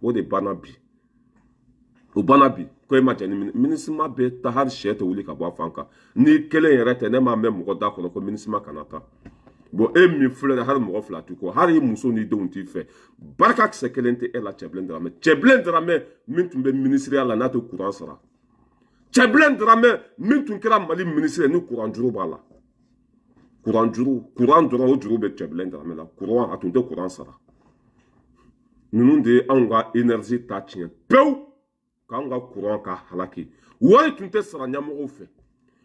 O de banna bi, o banna bi. Ko e ma jɛ ni MINUSMA bɛ taa, hali sɛ tɛ wuli ka bɔ a fan kan. Ni kelen yɛrɛ tɛ, ne m'a mɛn mɔgɔ da kɔnɔ ko MINUSMA kana taa. Bon, e min filɛ nin, hali mɔgɔ fila t'i kɔ, hali i muso n'i denw t'i fɛ. Barika kisɛ kelen tɛ e la. Cɛbilen Daramɛ, Cɛbilen Daramɛ min tun bɛ minisiriya la n'a tɛ kuran sara, Cɛbilen Daramɛ min tun kɛra Mali minisiri ni kuran juru b'a la, kuran juru, kuran dɔrɔn, o juru bɛ Cɛbilen Daramɛ la. Kuran, a tun tɛ kuran sara. Ninnu de ye anw ka énergie ta tiɲɛ pewu, k'anw ka kuran ka halaki. Wari tun tɛ sara ɲɛmɔgɔw fɛ,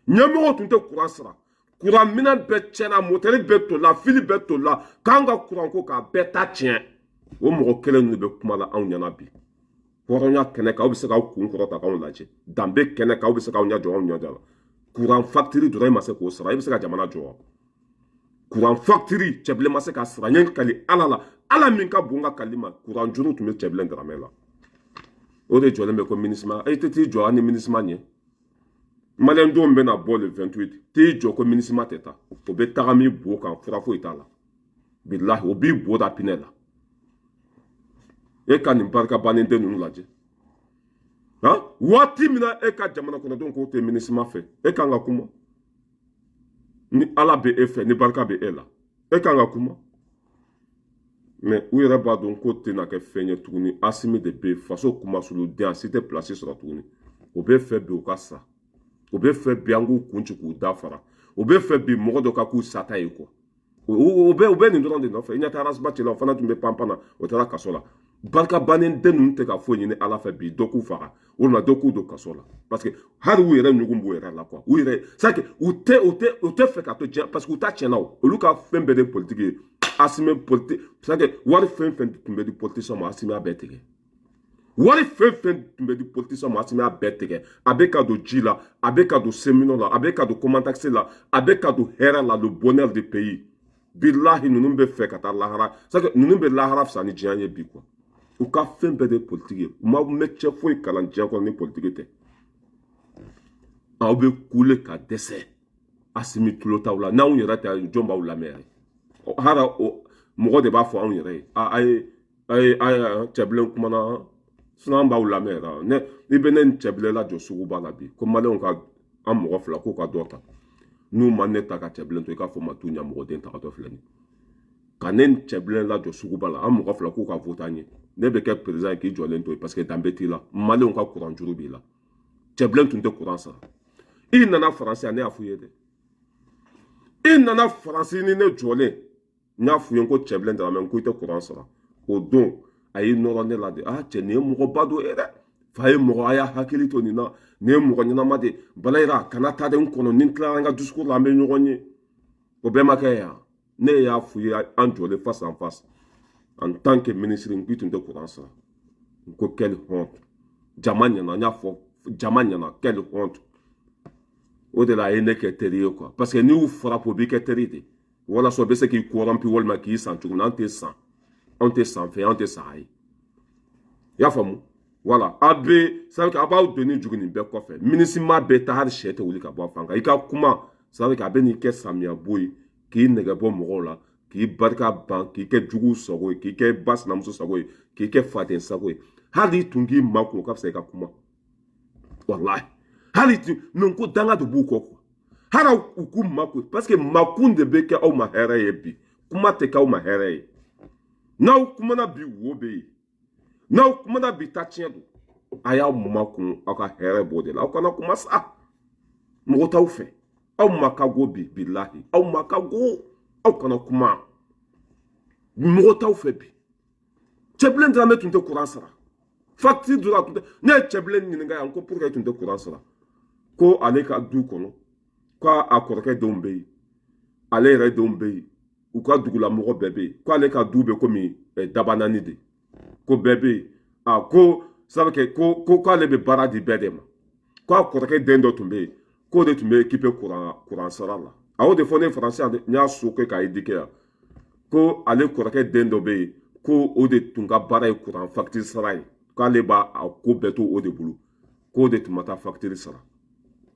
ɲɛmɔgɔw tun tɛ kuran sara. Kuran minɛn bɛɛ tiɲɛna, motɛri bɛɛ tolila, fili bɛɛ tolila, k'an ka kuran ko k'a bɛɛ ta tiɲɛ. O mɔgɔ kelen ninnu bɛ kuma la anw ɲɛna bi hɔrɔnya kɛnɛ kan. Aw bɛ se k'aw kun kɔrɔta k'anw lajɛ danbe kɛnɛ kan, aw bɛ se k'aw ɲɛ jɔ anw ɲɛ la. Kuran facture dɔrɔn, e ma se k'o sara, e bɛ se ka jamana jɔ wa? Kuran facture, Cɛbilen ma se k'a sara. N ye kali Ala la, Ala min ka bon ka kali ma, kuran juru tun bɛ Cɛbilen Daramɛ la. O de jɔlen bɛ ko MINUSMA. E tɛ t'i jɔ hali ni MINUSMA ɲɛ. Maliyɛndenw bɛna bɔ le 28, t'i jɔ ko MINUSMA tɛ taa. O bɛ taga min bo kan, fura foyi t'a la. Bilahi, o b'i bo da pinɛ la. E ka nin barika bannen den ninnu lajɛ. Han, waati min na e ka jamana kɔnɔdenw k'o tɛ MINUSMA fɛ, e kan ka kuma. Ni Ala bɛ e fɛ, ni barika bɛ e la, e kan ka kuma. Mais u yɛrɛ b'a dɔn ko tɛna kɛ fɛn ye tuguni. Asimi de bɛ yen, faso kumasuluden, a si tɛ place sɔrɔ tuguni. O bɛ fɛ bi u ka sa, o bɛ fɛ bi an k'u kun ci k'u da fara, o bɛ fɛ bi mɔgɔ dɔ ka k'u sata ye quoi. O bɛ nin dɔrɔn de nɔfɛ. I ɲɛ tɛ Arasiba cɛ la, o fana tun bɛ panpan na, o taara kaso la. Barika bannen den ninnu tɛ ka foyi ɲini Ala fɛ bi, dɔ k'u faga walima dɔ k'u don kaso la, parce que hali u yɛrɛ ɲugun b'u yɛrɛ la quoi. U yɛrɛ, c'est que u tɛ fɛ ka to diɲɛ, parce que u ta tiɲɛna. O olu ka fɛn bɛɛ de politique ye. Asimi politique, c'est que wari fɛn fɛn tun bɛ di politicien ma, Asimi y'a bɛɛ tigɛ. Wari fɛn fɛn tun bɛ di politicien ma, Asimi y'a bɛɛ tigɛ. A bɛ ka don ji la, a bɛ ka don cheminot la, a bɛ ka don Comantaxi la, a bɛ ka don hɛrɛ la, le bonheur du pays. Bilahi, ninnu bɛ fɛ ka taa lahara. C'est que ninnu bɛ lahara fisa ni diɲɛ ye bi quoi. U ka fɛn bɛɛ de ye politique ye. U ma métier foyi kalan diɲɛ kɔnɔ ni politique tɛ. Aw bɛ kule ka dɛsɛ. Asimi tulo t'aw la. N'anw yɛrɛ tɛ, jɔn b'aw lamɛn yɛrɛ? Hara, o mɔgɔ de b'a fɔ anw yɛrɛ ye: a ye, a ye, a ye Cɛbilen kumana. Sinon an b'aw lamɛn yɛrɛ. Ne, i bɛ ne ni Cɛbilen lajɔ suguba la bi ko maliyɛnw ka an mɔgɔ fila k'u ka dɔ ta. N'u ma ne ta ka Cɛbilen to, i k'a fɔ ma t'u ɲɛmɔgɔden tagatɔ filɛ nin ka ne ni Cɛbilen lajɔ suguba la, an mɔgɔ fila k'u ka vote an ye, ne bɛ kɛ président ye k'i jɔlen to yen, parce que danbe t'i la. Maliyɛnw ka kuran juru b'i la. Cɛbilen tun tɛ kuran sara. I nana Faransi yan, ne y'a f'u ye dɛ. I nana Faransi ni ne jɔlen, n y'a f'u ye ko Cɛbilen Daramɛ, ko i tɛ kuran sara. O don a y'i nɔrɔ ne la de. Ah cɛ, nin ye mɔgɔba dɔ ye dɛ. Fa ye mɔgɔ, a y'a hakili to nin na, nin ye mɔgɔ ɲɛnama de. Balayira kana taa de n kɔnɔ. Ni n tilara n ka discours la, an bɛ ɲɔgɔn ye. O bɛɛ ma kɛ yan. Ne y'a f'u ye, an jɔlen face en face, en tant que ministre, n k'i tun tɛ kuran sara. N ko quelle honte! Jama ɲɛna, n y'a fɔ jama ɲɛna, quelle honte! O de la a ye ne kɛ teri ye quoi, parce que n'i y'u frappe, o b'i kɛ teri de, walasa o bɛ se k'i corrompu walima k'i san cogo min na. An tɛ san, anw tɛ san fɛn, anw tɛ san a ye. I y'a faamu? Voilà, a bɛ, c'est à dire a b'aw doni jugu nin bɛɛ kɔfɛ. MINUSMA bɛɛ ta, hali sɛ tɛ wuli ka bɔ a fan kan. I ka kuma, c'est à dire a bɛ n'i kɛ samiya bo ye, k'i nɛgɛ bɔ mɔgɔw la, k'i barika ban, k'i kɛ jugu sago ye, k'i kɛ ba sinamuso sago ye, k'i kɛ faden sago ye. Hali i tun k'i makun, o ka fisa i ka kuma. Walahi, hali tun mɛ ko danga de b'u kɔ quoi. Hali u k'u makun, parce que makun de bɛ kɛ aw ma hɛrɛ ye bi. Kuma tɛ kɛ aw ma hɛrɛ ye. N'aw kumana bi, wo bɛ yen. N'aw kumana bi, ta tiɲɛ don. A y'aw makun, aw ka hɛrɛ b'o de la. Aw kana kuma sa, mɔgɔ t'aw fɛ. Aw ma ka go bi, bilahi, aw ma ka go. Aw kana kuma, mɔgɔ t'aw fɛ bi. Cɛbilen Dramɛ tun tɛ kuran sara, facture dɔrɔn a tun tɛ. Ne ye Cɛbilen ɲininka yan ko pourquoi tun tɛ kuran sara? Ko ale ka du kɔnɔ, ko a kɔrɔkɛ denw bɛ yen, ale yɛrɛ denw bɛ yen, u ka dugulamɔgɔ bɛɛ bɛ yen, ko ale ka du bɛ komi dabanani de, ko bɛɛ bɛ yen. A ko sabu kɛ ko k'ale bɛ baara di bɛɛ de ma. Ko a kɔrɔkɛ den dɔ tun bɛ yen, k'o de tun bɛ équipe kuran sara la. A y'o de fɔ ne Faransi yan. N y'a so kɛ k'a éduquer yan. Ko ale kɔrɔkɛ den dɔ bɛ yen, ko o de tun ka baara ye kuran facture sara ye, k'ale b'a a ko bɛɛ to o de bolo, k'o de tun ma taa facture sara,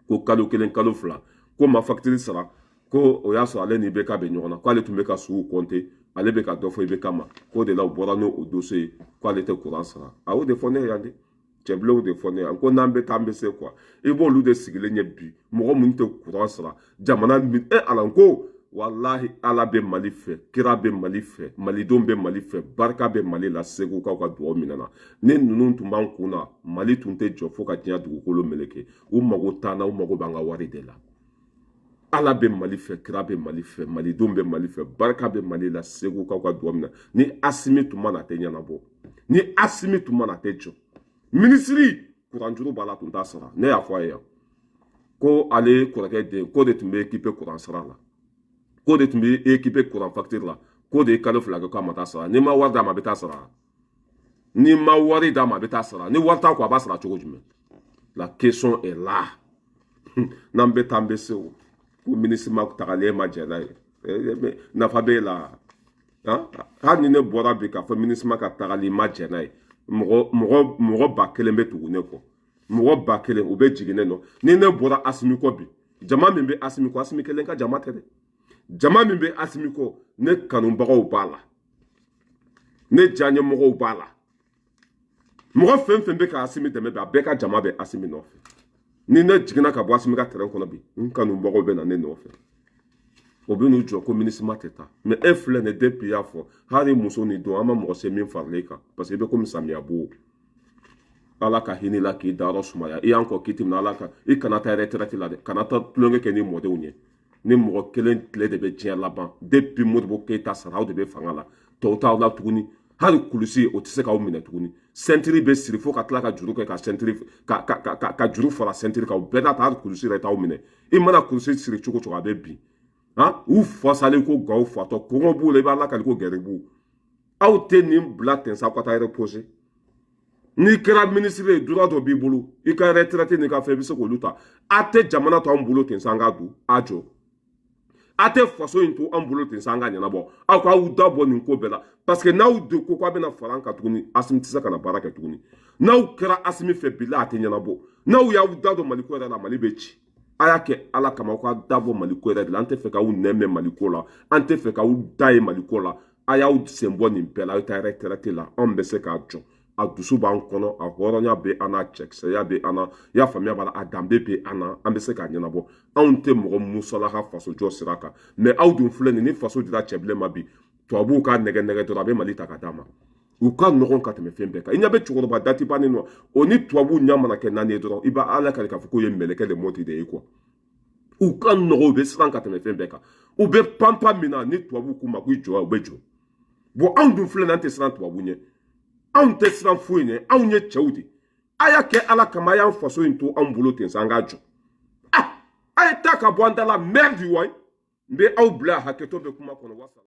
ko kalo 1, kalo 2 ko ma facture sara. Ko o y'a sɔrɔ ale ni IBK bɛ ɲɔgɔn na, k'ale tun bɛ ka suw compter, ale bɛ ka dɔ fɔ IBK ma, k'o de la u bɔra n'o dossier ye, k'ale tɛ kuran sara. A y'o de fɔ ne ye yan dɛ, cɛbilenw de fɔ ne ye ko n'an bɛ taa, an bɛ se quoi. I b'olu de sigilen ye bi, mɔgɔ minnu tɛ kuran sara jamana min. E ala ko walahi, Ala bɛ Mali fɛ, kira bɛ Mali fɛ, malidenw bɛ Mali fɛ, barika bɛ Mali la. Segukaw ka dugawu minɛna. Ni ninnu tun b'an kun na, Mali tun tɛ jɔ fo ka diɲɛ dugukolo meleke. U mago t'an na, u mago b'an ka wari de la. Ala bɛ Mali fɛ, kira bɛ Mali fɛ, malidenw bɛ Mali fɛ, barika bɛ Mali la. Segukaw ka dugawu minɛ. Ni Asimi tun ma na, a tɛ ɲɛnabɔ. Ni Asimi tun ma na, a tɛ jɔ. Minisiri kuranjuru b'a la, tun t'a sara. Ne y'a fɔ a ye yan ko ale kɔrɔkɛ den ko de tun bɛ équipe kuran sara la, k'o de tun bɛ équipe kuran facture la, k'o de ye kalo 2 kɛ k'a ma taa sara. N'i ma wari d'a ma, a bɛ taa sara. N'i ma wari d'a ma, a bɛ taa sara. Ni wari t'a kɔ, a b'a sara cogo jumɛn? La question est là. N'an bɛ taa, an bɛ se. O ko minisiri tagalen ma jɛn n'a ye, nafa b'e la? Hali ni ne bɔra bi k'a fɔ minisiri ka tagali ma jɛn n'a ye, mɔgɔ 1000 bɛ tugu ne kɔ, mɔgɔ 1000 u bɛ jigin ne nɔ. Ni ne bɔra Asimi kɔ bi, jama min bɛ Asimi kɔ, Asimi kelen ka jama tɛ dɛ. Jama min bɛ Asimi kɔ, ne kanubagaw b'a la, ne diyaɲɛmɔgɔw b'a la, mɔgɔ fɛn fɛn bɛ ka Asimi dɛmɛ bi, a bɛɛ ka jama bɛ Asimi nɔfɛ. Ni ne jiginna ka bɔ Asimi ka terrain kɔnɔ bi, n kanubagaw bɛ na ne nɔfɛ, o bɛ n'u jɔ ko minisima tɛ taa. Mais e filɛ nin, depuis y'a fɔ hali muso ni don, an ma mɔgɔ se min faralen kan, parce que i bɛ komi samiya bo. Ala ka hinɛ la k'i dayɔrɔ sumaya. I y'an kɔ k'i tɛmɛna. Ala ka i kana taa retraite la dɛ, kana taa tulonkɛ kɛ ni mɔdenw ye. Ni mɔgɔ kelen tile de bɛ diɲɛ laban. Depuis Modibo Keyita sara, aw de bɛ fanga la, tɔw t'aw la tuguni. Hali kulusi o tɛ se k'aw minɛ tuguni. Ceinture bɛ siri fo ka tila ka juru kɛ ka ceinture ka juru fara ceinture kan, o bɛɛ n'a ta, hali kulusi yɛrɛ t'aw minɛ. I mana kulusi siri cogo cogo, a bɛ bin. Han, u fasalen ko gawo fatɔ, kɔngɔ b'u la, i b'a lakali ko gɛribu. Aw tɛ nin bila ten sa, aw ka taa reposer. N'i kɛra minisiri ye, droit dɔ b'i bolo, i ka retraite n'i ka fɛn, i bɛ se k'olu ta. A tɛ jamana to an bolo ten sa, an k'a dun a jɔ. A tɛ faso in to an bolo ten sa, an ka ɲɛnabɔ. Aw k'aw da bɔ nin ko bɛɛ la, parce que n'aw de ko k'a bɛna fara an kan tuguni, Asimi tɛ se ka na baara kɛ tuguni. N'aw kɛra Asimi fɛ bila, a tɛ ɲɛnabɔ. N'aw y'aw da don Maliko yɛrɛ la, Mali bɛ ci. A y'a kɛ Ala kama, aw ka da bɔ Maliko yɛrɛ de la. An tɛ fɛ k'aw nɛn mɛn Maliko la, an tɛ fɛ k'aw da ye Maliko la. A y'aw sen bɔ nin bɛɛ la, aw taa retraite la. Anw bɛ se k'a jɔ. A dusu b'an kɔnɔ, a hɔrɔnya bɛ an na, cɛkisɛya bɛ an na, i y'a faamuya b'a la, a danbe bɛ an na, an bɛ se k'a ɲɛnabɔ. Anw tɛ mɔgɔ musalaha fasojɔ sira kan. Mais aw dun filɛ nin, ni faso dira cɛbilen ma bi, tubabuw ka nɛgɛ nɛgɛ dɔrɔn, a bɛ Mali ta ka d'a ma. U ka nɔgɔn ka tɛmɛ fɛn bɛɛ kan. I ɲɛ bɛ cɛkɔrɔba datibannen nɔ, o ni tubabuw ɲɛ mana kɛ naani ye dɔrɔn, i b'a ala kari k'a fɔ k'o ye mɛlɛkɛ de mɔti de ye quoi. U ka nɔgɔn, u bɛ siran ka tɛmɛ fɛn bɛɛ kan. U bɛ panpa min na, ni tubabuw k'u ma k'u jɔ, u bɛ jɔ. Bon, anw dun filɛ nin, an tɛ siran tubabu ɲɛ, anw tɛ siran foyi ɲɛ, anw ye cɛw de. A y'a kɛ Ala kama, a y'an faso in to anw bolo ten sa, an k'a jɔ. Ah, a ye taa ka bɔ an da la, merde. Wayi, n bɛ aw bila, hakɛto bɛ kuma kɔnɔ. Wasala.